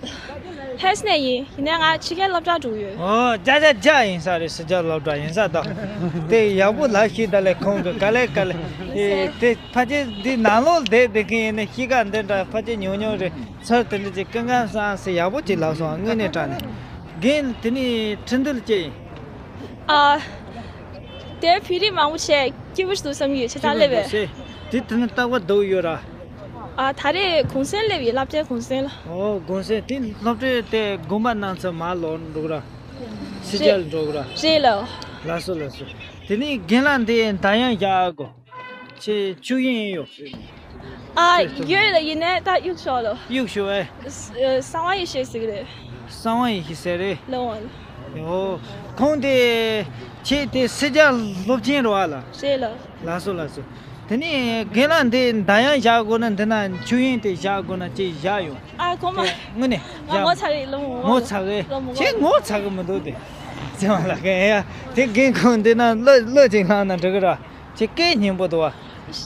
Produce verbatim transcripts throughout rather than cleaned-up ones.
ལྷ་ས་ནས་ཡིན། ཡིན་ནའི་ང་ཕྱི་རྒྱལ་སློབ་གྲྭ་འགྲོ་གི་ཡོད། ཨོ་རྒྱ་རྒྱ་རྒྱ་ཡིན་ས་རེད། ཕྱི་རྒྱལ་སློབ་གྲྭ་ཡིན་ས་དང་། དེ་ཡག་པོ་ལབ་ཤེས་ད་ལས་ཁོང་གི་ག་ལེ་ག་ལེ། ཨེ་དེ་ཕལ་ཆེར་འདི་ནང་ལོགས་བསྡད་བསྡད་མཁན་ཡིན་ན་གཤིས་ཀ་འདི་འདྲ་ཕལ་ཆེར་ཉུང་ཉུང་རེད། ཚུར་དེ་འདྲ་ཅིག་སྐུ་ཁམས་བཟང་ཟེར་ཡག་པོ་ཅིག་ལབ་སོང་། དངོས་གནས་དྲང་གནས། རྒན་དེ་ནས་ཁྲིན་ཏུའུ་ལ་སྐྱེས་ཡིན། ཨ། དེར་བོད་རིགས་མང་པོ་བྱས་སྐྱིད་པོ་ཞིག་འདུག་བསམ་གྱི་ཡོད། ཁྱེད་རང་སླེབས་པས། དེ་དེ་ནི་རྟག་པར་སྡོད་ཡོད་ར། ཨ། ད་རེས་གུང་སེང་སླེབས་ཡིན། སློབ་གྲྭའི་གུང་སེང་ལ། ཨོ་གུང་སེང་དེ་སློབ་གྲྭའི་དེ་དགོན་པ་ནང་ཚོ་མར་ལོག་འགྲོ་གི་ར། ཕྱི་རྒྱལ་འགྲོ་གི་ར། རེད་ལགས། ལགས་སོ་ལགས་སོ། དེ་ནས་རྒན་ལགས་འདི་འདར་དབྱངས་བཞག་གོ། ཁྱེད་ཆོས་དབྱིངས་ཡོད། ཨ། ཡོད་ལ། ཡིན་ནའི་ད་གཡུག་ཞོག་ལ། གཡུག་ཞོག་ཨེ། ཨ། གསང་བ་ཡེ་ཤེས་ཟེར་གི་རེད། གསང་བ་ཡེ་ཤེས་ཟེར་རེད། ལགས་འོང་། ཡོ། ཁོང་དེ་ཁྱེད་དེ་ཕྱི་རྒྱལ་སློབ་ཆེན་རེད་པ་ལགས། རེད་ལགས། ལགས་སོ་ལགས་སོ། དེ་ནས་རྒན་ལགས་འདི་འདར་དབྱངས་བཞག་དགོས་ན། འདི་ན་ཆོས་དབྱིངས་དེ་བཞག་དགོས་ན་ཅིག་བཞག་ཡོང་། ཨ། གོང་མ། དངོས་གནས་ང་བཞག་ངོ་ཚ་གི། ལོ་ངོ་ངོ་ཚ་གི། ལོ་ངོ་ཁྱེད་ངོ་ཚ་གི་མི་འདུག་དེ། ཚེ་དབང་ལགས་ཀྱིས་ཡ་དེ་རྒན་ཁོང་འདི་ན་བློ་བློ་ཅིག་བླངས་ན་འགྲིག་གི་ར། ཁྱེད་སྐད་སྙན་པོ་འདུག་བ།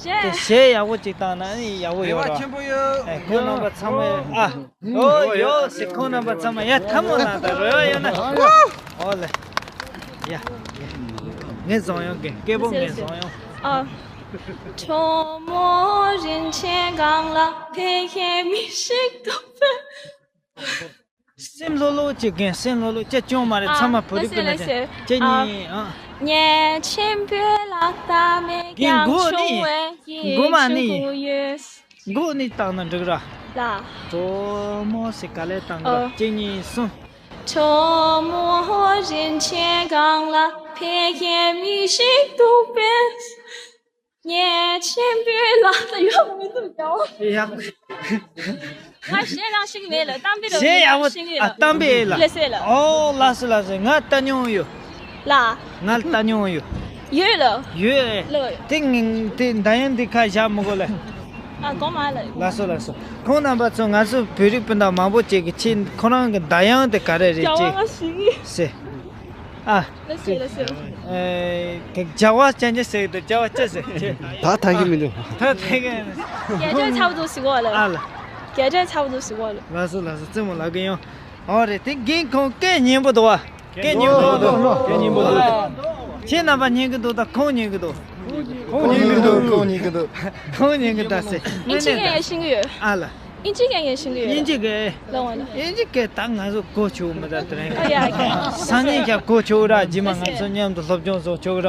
དེ་གཞས་ཡག་པོ་ཅིག་བཏང་ན་ཡག་པོ་ཡོད་ར། ཆེན་པོ་ཡོད། ཨེ། ཁོང་རྣམ་པ་ཚང་མས། ཨ། ཨོ་ཡོད་སེ། ཁོང་རྣམ་པ་ཚང་མ་ཡ་ཐལ་མོ་ལངས་དང་། རེ་བ་ཡོད་ན། ཨོ་ལེ། ཡ། ངས་བཟང་ཡོང་གི། སྐད་པོ་ངས་བཟང་ཡོང་། ཨ། སེམས་ལྷོད་ལྷོད་ཅིག་རྒན། སེམས་ལྷོད་ལྷོད། ཅི་ཅུང་མ་རེད། ཨ། ཚང་མ་བོད་རིགས་སྤུན་ཟེར་ཟེར། ཨ། ཅི་ཉིན། ཨ། རྒན་མགོ་ནི། མགོ་མ་ནི། མགོ་ནི་བཏང་ན་འགྲིག་ར། ལ། གྲོ་མོ་ཟེར་ག་ལེར་བཏང་གི་ར། ཨོ། གཅིག་གཉིས་གསུམ། ཡག་ང་གཞས་རང་ཤེས་ཀྱི་མེད་ལ། གཏམ་དཔེ་རང་གཞས་ཡག་པོ་ཤེས་ཀྱི་ཡོད་ལ། ཨ། གཏམ་དཔེ་ལ། ལགས་སེ་ལ། ཨོ་ལགས་སོ་ལགས་སོ། ང་ལྟ་མྱོང་ཡོད། ལ། ང་ལྟ་མྱོང་ཡོད། ཡོད་ལ། ཡོད། ལོ། དེ་ངས་དེ་འདར་དབྱངས་འདི་ཁ་བཞག་མི་དགོས་ལ། ཨ། གོང་མ་ལ། ལགས་སོ་ལགས་སོ། ཁོང་རྣམ་པ་ཚོ། ང་ཚོ་བོད་རིགས་སྤུན་ཟླ་མང་པོ་ཅིག་གིས་ཁྱེད་ཁོ་རང་གི་འདར་དབྱངས་དེ་ག་རེ་རེད་ཅེས་ཟེར། ཨ། ལགས་སེ་ལགས་སེ། ཨེ། བྱ་བ་ཅན་ཅན་ཟེར་གི་འདུག་བྱ་བ་ཅན་ཟེར། ད་ཐང་གི་མི་འདུག་ད་ཐང་གི། རྒྱ་ཆེ་ཚ་བོ་འདུག་ཟེར་གོ་ལ། ཨ་ལ། རྒྱ་ཆེ་ཚ་བོ་འདུག་ཟེར་གོ་ལ། ལགས་སོ་ལགས་སོ། རྩེད་མོ་ལབ་གི་ཡོང་། ཨོ་རེད། དེ་རྒན་ཁོང་སྐད་སྙན་པོ་འདུག་བ། སྐད་སྙན་པོ་འདུག་སྐད་སྙན་པོ་འདུག་ཁྱེད་རྣམ་པ་སྙན་གི་འདུག་ད་ཁོང་སྙན་གི་འདུག་ཁོང་སྙན་གི་འདུག་ཁོང་སྙན་གི་འདུག་ཁོང་སྙན་གི་ད་ཟེར། ཨིན་ཇི་སྐད་ཤེས་ཀྱི་ཡོད། ཨ་ལ། ཨིན་ཇི་སྐད་ཤེས་ཀྱི་ཡོད། ཨིན་ཇི་སྐད། ལགས་འོང་ལགས། ཨིན་ཇི་སྐད་ད་ང་ཚོ་གོ་ཆོག་མི་འདུག་དེ་རིང་། ཨ་ཡ། སང་ཉིན་ཀྱང་གོ་ཆོག་ར། རྗེས་མ་ང་ཚོ་མཉམ་དུ་སློབ་སྦྱོང་བཟོ་ཆོག་ར།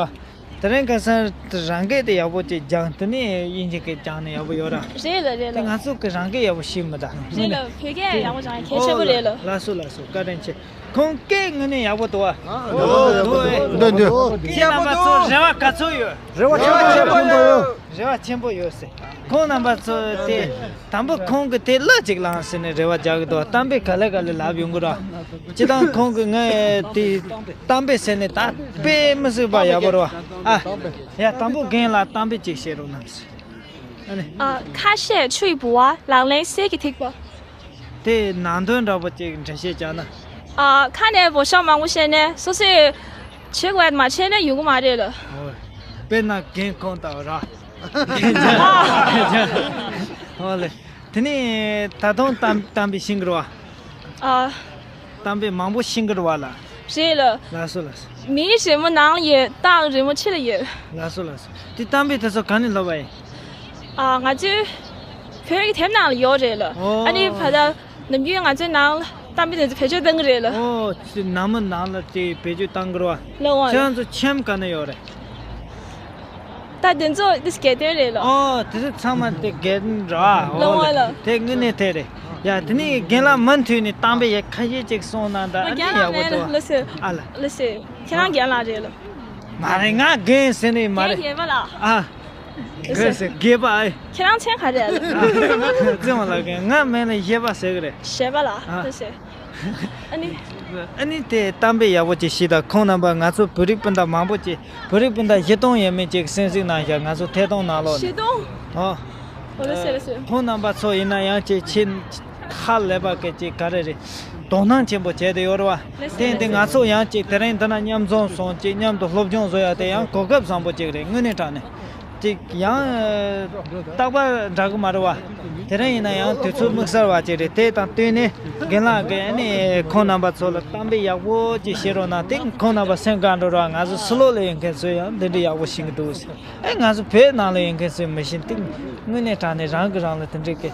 དེ་རིང་ཁ་སང་རང་སྐད་དེ་ཡག་པོ་ཅིག་སྦྱངས། དེ་ནས་དབྱིན་ཇི་སྐད་སྦྱངས་ན་ཡག་པོ་ཡོད་ར། རེད་ལ་རེད་ལ། དེ་ང་ཚོ་གི་རང་སྐད་ཡག་པོ་ཤེས་མི་འདུག་རེད་ལ། བོད་སྐད་ཡག་པོ་སྦྱངས་གལ་ཆེན་པོ་རེད་ལ། ལགས་སོ་ལགས་སོ། བཀའ་དྲིན་ཆེ། ཁོང་སྐད་དངོས་གནས་ཡག་པོ་འདུག་བ། འདུག་འདུག་འདུག་ཁྱེད་རྣམ་པ་ཚོ་རེ་བ་ག་ཚོད་ཡོད། རེ་བ་ཆེན་པོ་ཡོད། རེ་བ་ཆེན་པོ་ཡོད་ཟེར། ཁོང་རྣམ་པ་ཚོ་དེ་དང་པོ་ཁོང་གི་དེ་གླུ་ཅིག་བླངས་ཟེར་ནས་རེ་བ་རྒྱག་གི་འདུག་གཏམ་དཔེ་ག་ལེ་ག་ལེ་ལབ་ཡོང་གི་ར། སྤྱིར་བཏང་ཁོང་གི་ངའི་དེ་གཏམ་དཔེ་ཟེར་ནས་ད་དཔེ་མི་སྲིད་པ་ཡག་པོ་རེད་བ། ཨ། ཡ། དང་པོ་རྒན་ལགས་གཏམ་དཔེ་ཅིག་བཤད་རོགས་གནང་ཟེར། ཨ་ནི། ཨ། ཁ་བཤད་ཆུ་ཡི་ལྦུ་བ། ལག་ལེན་གསེར་གྱི་ཐིགས་པ། དེ་ནང་དོན་འདྲ་པོ་ཅིག་འགྲེལ་བཤད་བྱས་ན། ཨ། ཁ་ནས་འབོད་ཤོག་མང་པོ་བཤད་ནས་སོ་སོས་བྱེད་དགོས་མ་བྱས་ན་ཡོང་གི་མ་རེད་ལ། ཨོ། དཔེར་ན་རྒན་ཁོང་ལྟ་བུ་ར། ཨོ་ལེ། དེ་ནས་ད་དུང་གཏམ་གཏམ་དཔེ་ཤེས་ཀྱི་རེད་བ། ཨ། གཏམ་དཔེ་མང་པོ་ཤེས་ཀྱི་རེད་བ་ལ། རེད་ལ། ལགས་སོ་ལགས་སོ། མིའི་རི་མོ་ནང་ལ་ཡོད། སྟག་རི་མོ་ཕྱི་ལ་ཡོད། ལགས་སོ་ལགས་སོ། དེ་གཏམ་དཔེ་དེ་ཚོ་གང་ནས་སློབ་པ་ཡིན། ཨ། ང་ཚོའི་བོད་ཀྱི་དེབ་ནང་ལ་ཡོད་རེད་ལ། ཨོ། ཨ་ནི་ཕ་ད་ནམ་རྒྱུན་ང་ཚོའི་ནང་ལ་གཏམ་དཔེ་དེ་ཚོ་བེད་སྤྱོད་གཏང་གི་རེད་ལ། ཨོ། ཅི་ནང་མི་ནང་ལ་དེ་བེད་སྤྱོད་གཏང་གི་རེད་བ། ལགས་འོང་། ཁྱེད་རང་ཚོ་ཁྱིམ་ག་ནས་ཡོད་རེད། ད་དེ་ཚོ་དེ་སྐད་དོན་རེད་ལ། ཨོ། དེ་ཚོ་ཚང་མ་དེ་རྒན་ར། ལགས་འོང་ལ། དེ་དངོས་གནས་དེ་རེད། ཡ། དེ་ནས་རྒན་ལགས་མུ་མཐུད་ནས་གཏམ་དཔེ་ཡ་ཁ་ཤས་ཅིག་གསུངས་ན་ད་ཨ་ནི་ཡག་པོ་འདུག་ལགས་སེ། ཨ་ལ། ལགས་སེ། ཁྱེད་རང་རྒན་ལགས་རེད་ལ། མ་རེད། ང་རྒན་ཟེར་ནི་མ་རེད། རྒན་རྒྱལ་པོ་ལགས། ཨ། རྒན་ཟེར་རྒྱལ་པོ་ཨེ། ཁྱེད་རང་མཚན་ག་རེ་ལ། ཨ། བཙུན་མ་ལགས་རྒན། ང་མིང་ལ་གཞས་པ་ཟེར་གི་རེད། གཞས་པ་ལ། ཨ། ལགས་སེ། ཨ་ནི། ཨ་ནི་དེ་གཏམ་དཔེ་ཡག་པོ་ཅིག་ཞིག་དང་། ཁོང་རྣམ་པ་ང་ཚོ་བོད་རིགས་སྤུན་ཟླ་མང་པོ་ཅིག་བོད་རིགས་སྤུན་ཟླ་བཞི་སྟོང་ཡས་མས་ཅིག་གསན་གཟིགས་གནང་བཞག་ང་ཚོ་ཐད་གཏོང་ནང་ལོགས་ནས། བཞི་སྟོང་། ཨོ། ཨོ་ལགས་སེ་ལགས་སེ། ཁོང་རྣམ་པ་ཚོ་ཡིན་ན་ཡང་ཅིག་ཕྱིན་ཧ་ལས་པ་གི་ཅིག་ག་རེ་རེད། དོ་སྣང་ཆེན་པོ་བྱས་ཏེ་ཡོད་རེད་བ། ལགས་སེ་དེ་ཡིན་ཏེ་ལགས་སེ། ང་ཚོ་ཡང་ཅིག་དེ་རིང་འདི་ན་མཉམ་འཛོམས་སོང་ཅིག་མཉམ་དུ་སློབ་སྦྱོང་བཟོ་ཡ་དེ་ཡང་གོ་སྐབས་བཟང་པོ་ཅིག་རེད། དངོས་གནས་དྲང་གནས། ཅིག་ཡང་རྟག་པར་འདྲ་གི་མ་རེད་བ། དེ་རིང་ཡིན་ན་ཡང་དུས་ཚོད་དམིགས་བསལ་བ་ཅིག་རེད། དེ་དང་བསྟུན་ནས་རྒན་ལགས་ཀྱིས་ཨ་ནི་ཁོང་རྣམ་པ་ཚོ་ལ་གཏམ་དཔེ་ཡག་པོ་ཅིག་བཤད་རོགས་གནང་། དེ་ཁོང་རྣམ་པ་སེམས་དགའ་འགྲོ་རོགས། ང་ཚོ་ཕྱི་ལོགས་ལ་ཡོད་མཁན་ཚོས་ཡང་འདི་འདྲ་ཡག་པོ་ཤེས་ཀྱི་འདུག་ཟེར། ཨེ་ང་ཚོ་བོད་ནང་ལ་ཡོད་མཁན་ཚོས་མི་ཤེས། དེ་དངོས་གནས་དྲང་གནས་རང་གིས་རང་ལ་དེ་འདྲའི་གི་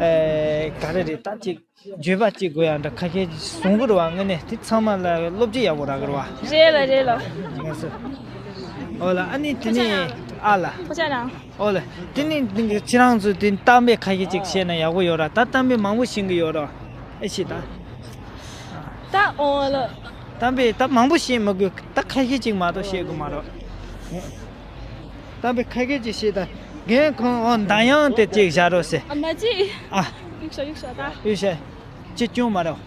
ཨེ་ག་རེ་རེད། ད་ཅིག་བརྗོད་པ་གཅིག་དགོས་ཡ་འདྲ་ཁ་ཤས་གསུང་གི་རེད་བ། དངོས་གནས་དེ་ཚང་མ་ལ་སློབ་ཁྲིད་ཡག་པོ་རག་གི་རེད་བ། རེད་ལ་རེད་ལ། ལགས་སོ། ཨོ་ལ་ཨ་ནི་དེ་ནས་ཨ་ལ། ཁོ་ཅག་རང་། ཨོ་ལ་དེ་ནས་ཁྱེད་རང་ཚོས་དེ་གཏམ་དཔེ་ཁ་ཤས་ཅིག་བཤད་ན་ཡག་པོ་ཡོད་ར། ད་གཏམ་དཔེ་མང་པོ་ཤེས་ཀྱི་ཡོད་ར། ཨེ་ཤེས་ད། ད་ཨོ་ལ། གཏམ་དཔེ་ད་མང་པོ་བཤད་མི་དགོས། ད་ཁ་ཤས་ཅིག་མ་གཏོགས་བཤད་དགོས་མ་རེད། གཏམ་དཔེ་ཁ་ཤས་ཅིག་བཤད་ད། རྒན་ཁོང་ཨོ་མདའ་ཡང་དེ་ཅིག་བཞག་རོགས་ཟེར། ཨ་མ་ཅི། ཨ། གཡུག་ཤོག་གཡུག་ཤོག་ད། གཡུག་ཤོག་ཅི་སྐྱོན་མ་རེད།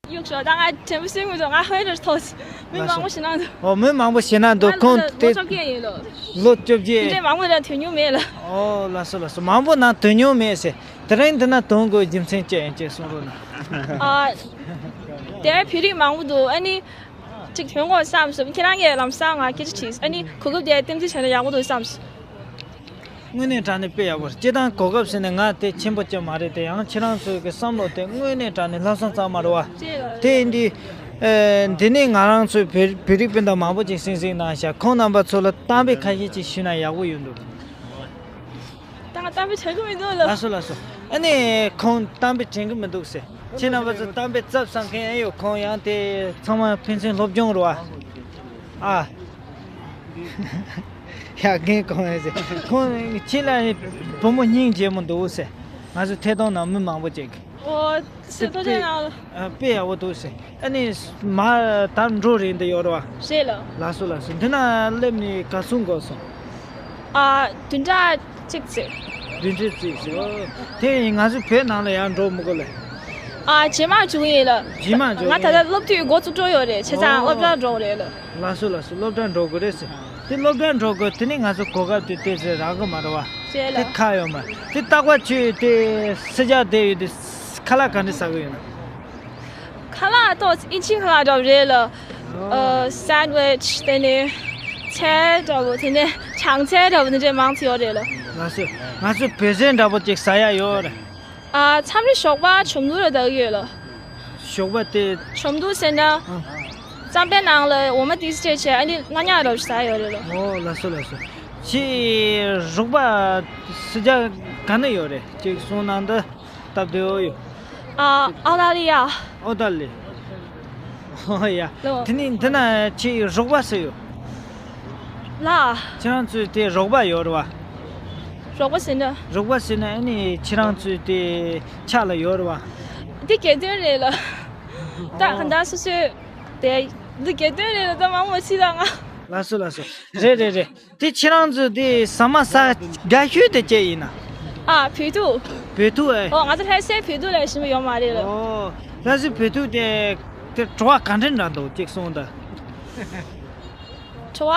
གཡུག་ཤོག་ད། ང་དྲན་པ་གསོས་མི་འདུག་ང་ཧོན་རེ་ཐོག་མི་མང་པོ་ཞིག་ནང་དུ། ཨོ་མི་མང་པོ་ཞིག་ནང་དུ། ཁོང་དེ་ལོ་བཅོ་བརྒྱད་ཡིན་ལོ། ལོ་བཅོ་བརྒྱད། འདྲེ་མང་པོ་ལ་དོན་སྙིང་མེད་ལ། ཨོ་ལགས་སོ་ལགས་སོ། མང་པོ་ནང་དོན་སྙིང་མེད་ཟེར། དེ་རིང་འདི་ན་དོན་དགོས་རྒྱུ་མཚན་ཅི་ཡིན་ཅེས་གསུང་རོགས་གནང་། ཨ། དེར་བོད་རིགས་མང་པོ་འདུག་ཨ་ནི། གཅིག་ཐོན་དགོས་བསམ་སོང་། ཁྱེད་རང་གིས་ལམ་སང་ང་སྐད་ཆ་དྲིས། ཨ་ནི་གོ་སྐབས་དེ་བསྟན་འཛིན་བྱས་ན་ཡག་པོ་འདུག་བསམ་སོང་། དངོས་གནས་དྲང་གནས་དཔེ་ཡག་པོ་རེད། སྤྱིར་བཏང་གོ་སྐབས་ཟེར་ནས་ང་དེ་ཆེན་པོ་ཅིག་མ་རེད་དེ། ཡང་ཁྱེད་རང་ཚོའི་གི་བསམ་བློ་དེ་དངོས་གནས་དྲང་གནས་ལྷག་བསམ་གཙང་མ་རེད་བ། དེ་ཡིན་དུས། ཨེ། འདི་ནས་ང་རང་ཚོའི་བོད་བོད་རིགས་སྤུན་ཟླ་མང་པོ་ཅིག་སིང་སིང་གནང་ཤག་ཁོང་རྣམ་པ་ཚོ་ལ་གཏམ་དཔེ་ཁ་ཤས་ཅིག་ཞུས་ན་ཡག་པོ་ཡོད་འདུག་ད་ང་གཏམ་དཔེ་དྲན་གི་མི་འདུག་ལ། ལགས་སོ་ལགས་སོ། ཨ་ནི་ཁོང་གཏམ་དཔེ་དྲན་གི་མི་འདུག་ཟེར། ཁྱེད་རྣམ་པ་ཚོ་གཏམ་དཔེ་རྩབ་བསམ་མཁན་ཨེ་ཡོད། ཁོང་ཡང་དེ་ཚང་མ་ཕན་ཚུན་སློབ་སྦྱོང་རེད་བ། ཨ། ཡ་རྒན་ཁོང་ཨེ་ཟེར། ཁོང་ཁྱེད་ལ་བུ་མོ་སྙིང་རྗེ་མོ་འདུག་ཟེར། ང་ཚོ་ཐད་གཏོང་ནང་མི་མང་པོ་ཅིག་ཨོ། ཚེ་ཐོ་ཅན་ཡང་། ཨ། དཔེ་ཡག་པོ་འདུག་ཟེར། ཨ་ནི་མ་ད་འགྲོ་རེད་འདི་ཡོད་རེད་བ། རེད་ལ། ལགས་སོ་ལགས་སོ། འདི་ན་སླེབས་ནས་ག་ཚོད་འགོར་སོང་། ཨ། བདུན་ཕྲག་གཅིག་ཙམ། བདུན་ཕྲག་གཅིག་ཙམ། ཨོ། དེ་ཡིན་ང་ཚོ་བོད་ནང་ལ་ཡང་འགྲོ་མི་དགོས་ལེ། ཨ། རྗེས་མ་འཇུག་ཡིན་ལ། རྗེས་མ་འཇུག་ང་ད་ཡིན། ལྟ་སློབ་དུས་འགོ་བཙུགས་འགྲོ་ཡོད་རེད། བྱས་ཙང་ཨོ། སློབ་གྲྭ་འགྲོ་རེད་ལ། ལགས་སོ་ལགས་སོ། སློབ་གྲྭ་འགྲོ་དགོས་རེད་ཟེར། དེ་སློབ་གྲྭ་འགྲོ་དགོས། དེ་ནས་ང་ཚོ་གོ་སྐབས་དེ་ཏོག་ཙམ་རག་གི་མ་རེད་བ། རེད་ལ། དེ་ཁག་ཡོད་མ་རེད། དེ་རྟག་པར་ཁྱོད་དེ་ཕྱི་རྒྱལ་བསྡད་ཡོད་དུས་ཁ་ལག་ག་འདྲ་ཟ་གི་ཡོད་ན། ཁ་ལག་ཏོག་ཙམ་ཨིན་ཇི་ཁ་ལག་འདྲ་བོ་རེད་ལ། ཨ། སན་ཝིཆ་དེ་ནས་ཚལ་འདྲ་བོ། དེ་ནས་གྲང་ཚལ་འདྲ་བོ་དེ་འདྲས་མང་ཙམ་ཡོད་རེད་ལ། ལགས་སོ། ང་ཚོ་བོད་ཟས་འདྲ་པོ་ཅིག་ཟ་ཡ་ཡོད་རེད། ཨ། མཚམས་རེ་ཞོགས་པ་ཆུམ་ནུ་ར་ད་གི་ཡོད་ལ། ཞོགས་པ་དེ། ཆུམ་ནུ་ཟེར་ན། ཨ། རྩམ་པའི་ནང་ལ་འོ་མ་ཏིས་སྤྲད་བྱས་ཨ་ནི་སྣ་ཉག་ར་ཟ་ཡོད་རེད་ལ། ཨོ་ལགས་སོ་ལགས་སོ། ཁྱེད་རོགས་པ་སུ་ཇ་ག་ན་ཡོད་རེད་ཅིག་གསུང་གནང་ད། སྟབས་བདེ་བོ་ཡོད། ཨ། ཨ་ལ་ལི་ཡ། ཨོ་ད་ལི། ཨོ་ཡ། ལོ། དེ་ནི་འདི་ན་ཁྱེད་རོགས་པ་སུ་ཡོད། ལ། ཁྱེད་རང་ཚོའི་དེ་རོགས་པ་ཡོད་རེད་བ། རོགས་པ་ཟེར་ན། རོགས་པ་ཟེར་ན་ཨ་ནི་ཁྱེད་རང་ཚོའི་དེ་ཕྱག་ལ་ཡོད་རེད་བ། འདི་གྱེར་འདོན་རེད་ལ། ད་ག་འདྲ་སོ་སོའི་དེ་འདི་གྱེར་འདོན་རེད་ལ། ད་མང་མ་ཕྱི་ལ་ང་། ལགས་སོ་ལགས་སོ། རེད་རེད་རེད། དེ་ཁྱེད་རང་ཚོ་དེ་ཟ་མ་ཟ་དགའ་ཤོས་དེ་ཅི་ཡིན་ན། ཨ། བོད་ཐུག་བོད་ཐུག་ཨེ། ཨོ། ང་ཚོ་ལྷ་སའི་བོད་ཐུག་ལས་ཞིམ་པོ་ཡོད་མ་རེད་ལ། ཨོ། ལྷ་སའི་བོད་ཐུག་དེ་དེ་བྲོ་བ་ག་འདྲ་འདྲ་འདུག་ཅིག་གསུངས་དང་། བྲོ་བ་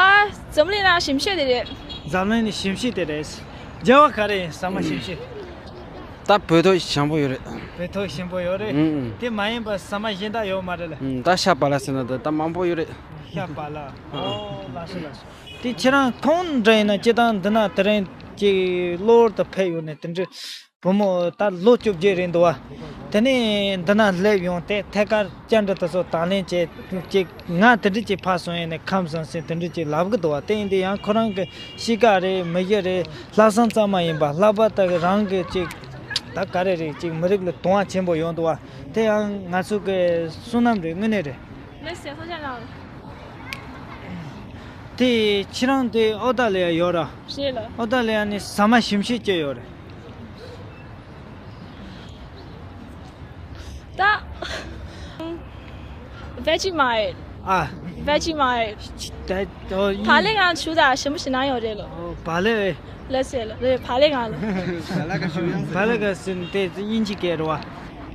འཛམ་གླིང་ནང་ཞིམ་ཤོས་དེ་རེད། འཛམ་གླིང་ནས་ཞིམ་ཤོས་དེ་རེད། རྒྱལ་བ་ག་རེ་ཡིན་ཟ་མ་ཞིམ་ཤོས། ད་བོད་ཐུག་ཞིམ་པོ་ཡོད་རེད། བོད་ཐུག་ཞིམ་པོ་ཡོད་རེད། ཨུ་ཨུ། དེ་མ་ཡིན་པ་ཟ་མ་གཞན་དག་ཡོད་མ་རེད་ལ། ཨུ། ད་ཤ་བག་ལ་ཟེར་ན་ད་ད་མང་པོ་ཡོད་རེད། ཤ་བག་ལ། ཨོ་ལགས་སོ་ལགས་སོ། དེ་ཁྱེད་རང་ཁོང་འདྲ་ཡིན་ན་སྤྱིར་བཏང་འདི་ན་དེ་རིང་ཅིག་གློ་བུར་དུ་ཕེབས་ཡོང་ནས་དེ་འདྲའི་བུ་མོ་ད་ལོ་བཅོ་བརྒྱད་རེད་འདུག་བ། དེ་ནས་འདི་ན་སླེབས་ཡོང་སྟེ་ཐད་ཀར་བཅར་འདྲི་དེ་ཚོ་དང་ལེན་བྱས་ཅིག་ང་དེ་འདྲ་ཅིག་ཕར་སོང་ཡིན་ནས་ཁམས་བཟང་ཟེར་དེ་འདྲ་ཅིག་ལབ་གི་འདུག་བ། དེ་ཡིན་དུས་ཡང་ཁོ་རང་གི་གཤིས་ཀ་རེད། མི་གཞི་རེད། ལྷག་བསམ་གཙང་མ་ཡིན་པ། ལྷག་པར་དུ་རང་གི་ཅིག་ད་ག་རེ་རེད། ཅིག་མི་རིགས་ལ་དུང་བ་ཆེན་པོ་ཡོང་འདུག་བ། དེ་ཡང་ང་ཚོ་གི་བསོད་ནམས་རེད། དངོས་གནས་རེད། ལགས་སོ། ཐུགས་རྗེ་གནང་། དེ་ཁྱེད་རང་དེ་ཨོ་སྟྲ་ལི་ཡ་ཡོད་ར། རེད་ལ། ཨོ་སྟྲ་ལི་ཡ་ནས་ཟ་མ་ཞིམ་ཤོས་ཅི་ཡོད་རེད། ད། Vegemite། ཨ། Vegemite། ད་ཨོ་བག་ལེབ་གང་ཞུ་ད་ཞིམ་པོ་ཞིག་ན་ཡོད་རེད་ལོ། ཨོ་བག་ལེབ་ཨེ། ལགས་སེ་ལ་རེད། བག་ལེབ་གང་ལ། བག་ལེབ་ག་ཟེར་ན་དེ་དབྱིན་ཇི་སྐད་རེད་བ།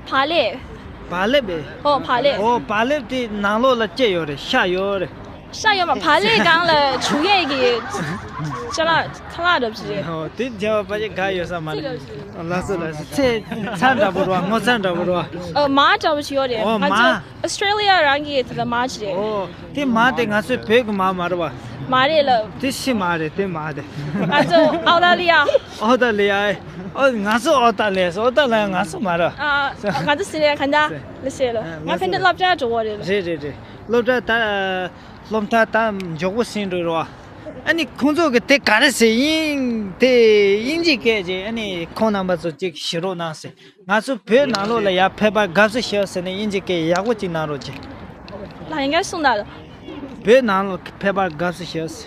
བག་ལེབ། བག་ལེབ་ཨེ། ཨོ་བག་ལེབ། ཨོ་བག་ལེབ་དེ་ནང་ལོགས་ལ་ཅི་ཡོད་རེད། ཤ་ཡོད་རེད། ཤ་ཡོད་མ། བག་ལེབ་སྒང་ལ་བྱུག་ཡས་ཀྱི། ཅ་ལག་ཁ་ལག་འདྲ་པོ་ཞིག་རེད། ཨོ་དེ་རྒྱལ་བ་ཕལ་ཆེར་དགའ་ཡོད་ས་མ་རེད། ལགས་སོ་ལགས་སོ། ཚེ་ཚ་འདྲ་པོ་རེད་བ། ངོ་ཚ་འདྲ་པོ་རེད་བ། ཨ་མ་འདྲ་པོ་ཞིག་ཡོད་རེད། ཨོ་ང་ཚོ་མ། ཨོ་སི་ཊྲེ་ལི་ཡ་རང་གི་དེ་ལ་མ་ཞིག་རེད། ཨོ་དེ་མ་དེ་ང་ཚོའི་བོད་ཀྱི་མ་མ་རེད་བ། མ་རེད་ལབ། དེ་ཕྱི་མ་རེད་དེ་མ་དེ། ང་ཚོ་ཨོ་སི་ཊྲེ་ལི་ཡ། ཨོ་སི་ཊྲེ་ལི་ཡ་ཨེ། ཨོ་ང་ཚོ་ཨོ་སི་ཊྲེ་ལི་ཡ་ཨོ་སི་ཊྲེ་ལི་ཡ་ང་ཚོ་མ་རེད། ཨ་ང་ཚོ་སི་ཊྲེ་ལི་ཡ་གང་ལྟར་ལ་ཟེར་ལ། ང་ཕན་ཚུན་སློབ་གྲྭ་འགྲོ་བ་རེད་ལ། རེད་རེད་རེད། སློབ་གྲྭ་ད་སློབ་མཐར་ད་མགྱོགས་པོ་ཟིན་འགྲོ་རེད་བ། ཨ་ནི་ཁོང་ཚོ་གི་དེ་ག་རེ་ཟེར་དབྱིན་དེ་དབྱིན་ཇི་སྐད་ཅིག་ཨ་ནི་ཁོང་རྣམ་པ་ཚོ་ཅིག་ཞུ་རོགས་གནང་ཟེར། ང་ཚོ་བོད་ནང་ལོགས་ལ་ཡར་ཕེབས་པར་དགའ་བསུ་ཞུ་ཟེར་ནས་དབྱིན་ཇི་སྐད་ཡག་པོ་ཅིག་གནང་རོགས་གྱིས། ལ་ཡིན་ག་གསུངས་ད་ལ། བོད་ནང་ལ་ཕེབས་པར་དགའ་བསུ་ཞུ་ཟེར།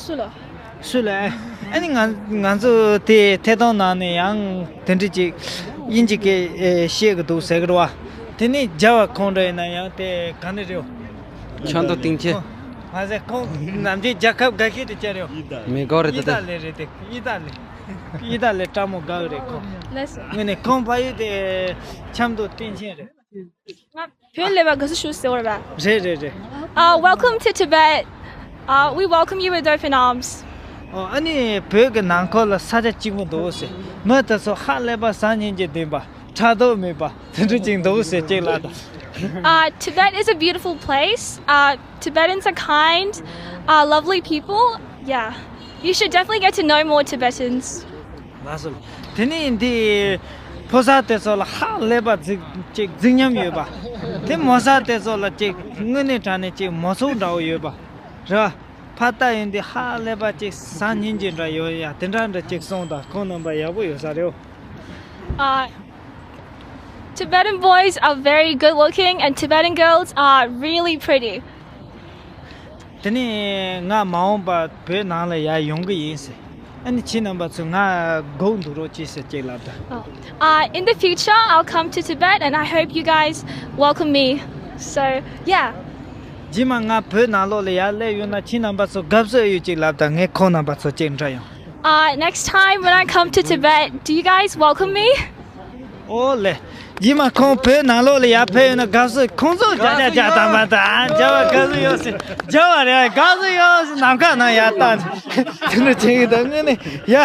སུ་ལ། སུ་ལ། ཨ་ནི་ང་ང་ཚོ་དེ་ཐད་གཏོང་ནང་ནས་ཡང་དེ་འདྲ་ཅིག་དབྱིན་ཇི་སྐད་ཨེ་བཤད་གི་འདུག་ཟེར་གི་རེད་བ། དེ་ནས་རྒྱ་བ་ཁོང་འདྲ་ཡིན་ན་ཡང་དེ་ག་ནས་རེད། ཆང་དུ་ཏིང་ཆེ། མ་ཟད་ཁོང་ནམ་རྒྱུན་རྒྱལ་ཁབ་དགའ་ཤོས་དེ་ཅི་རེད། མི་གོ་རེད་ཨི་ཏ་ལི་རེད་དེ། ཨི་ཏ་ལི། ཨི་ཏ་ལི་སྤྲང་མོ་དགའ་གི་རེད་ཁོང་། ལགས་སོ། དངོས་གནས་ཁོང་ཕ་ཡུལ་དེ་ཆབ་མདོ་སྟེང་ཆེན་རེད། ང་བོད་ལས་པ་དགའ་བསུ་ཞུ་ཟེར་བ་རེད་པ། རེད་རེད་རེད། Uh, welcome to Tibet. Uh, we welcome you with open arms. ཨོ་ཨ་ནི་བོད་ཀྱི་ནང་ཁུལ་ལ་ས་ཆ་གཅིག་པོ་འདུག་ཟེར། མི་དེ་ཚོ་ཧ་ལས་པ་བཟང་སྙིང་རྗེ་ལྡན་པ། ཕྲག་དོག་མེད་པ་དེ་འདྲ་ཅིག་འདུག་ཟེར་ཅིག་ལབ་དང་། Uh, Tibet is a beautiful place. Uh, Tibetans are kind, uh, lovely people. Yeah. You should definitely get to know more Tibetans. ལགས་སོ། དེ་ནས་འདི་ཕོ་གསར་དེ་ཚོ་ལ་ཧ་ལས་པ་རྫིག་ཅིག་རྫིག་ཉམས་ཡོད་པ། དེ་མོ་གསར་དེ་ཚོ་ལ་ཅིག་དངོས་གནས་དྲང་གནས་ཅིག་མོ་ཚོགས་འདྲ་བོ་ཡོད་པ་རེད། ཕ་ཏ་ཡིན་དེ་ཧ་ལས་པ་ཅིག་བཟང་སྙིང་རྗེ་འདྲ་ཡོད་ཡ། དེ་འདྲ་འདྲ་ཅིག་སོང་དང་ཁོང་རྣམ་པ་ཡག་པོ་ཡོད་ས་རེད། Uh, Tibetan boys are very good looking and Tibetan girls are really pretty. དེ་ནས་ང་མ་འོངས་པ་བོད་ནང་ལ་ཡར་ཡོང་གི་ཡིན་ཟེར། ཨ་ནི་ཁྱེད་རྣམ་པ་ཚོ་ང་སྒུག་འདུག་རོགས་གྱིས་ཟེར་ཅིག་ལབ་དང་། Oh. Uh, in the future, I'll come to Tibet and I hope you guys welcome me. So, yeah. རྗེས་མ་ང་བོད་ནང་ལོགས་ལ་ཡར་སླེབས་ཡོང་ན་ཁྱེད་རྣམ་པ་ཚོ་དགའ་བསུ་ཡོད་ཅིག་ལབ་དང་། ངས་ཁོང་རྣམ་པ་ཚོ་ཅིག་འདྲི་ཡོང་། Uh, next time when I come to Tibet, do you guys welcome me? ཨོ་ལེ། རྗེས་མ་ཁོང་བོད་ནང་ལོགས་ལ་ཡར་ཕེབས་ཡོང་ན་དགའ་བསུ་ཁོང་ཚོ་རྒྱ་རྒྱ་རྒྱ་དང་པ་དང་རྒྱ་བ་དགའ་བསུ་ཡོད་ཟེར། རྒྱ་བ་རེད་དགའ་བསུ་ཡོད་ཟེར། ནམ་མཁའ་ནང་ཡར་བཏང་། དེ་འདྲ་བྱེད་ཀྱི་འདུག་དངོས་གནས་ཡ།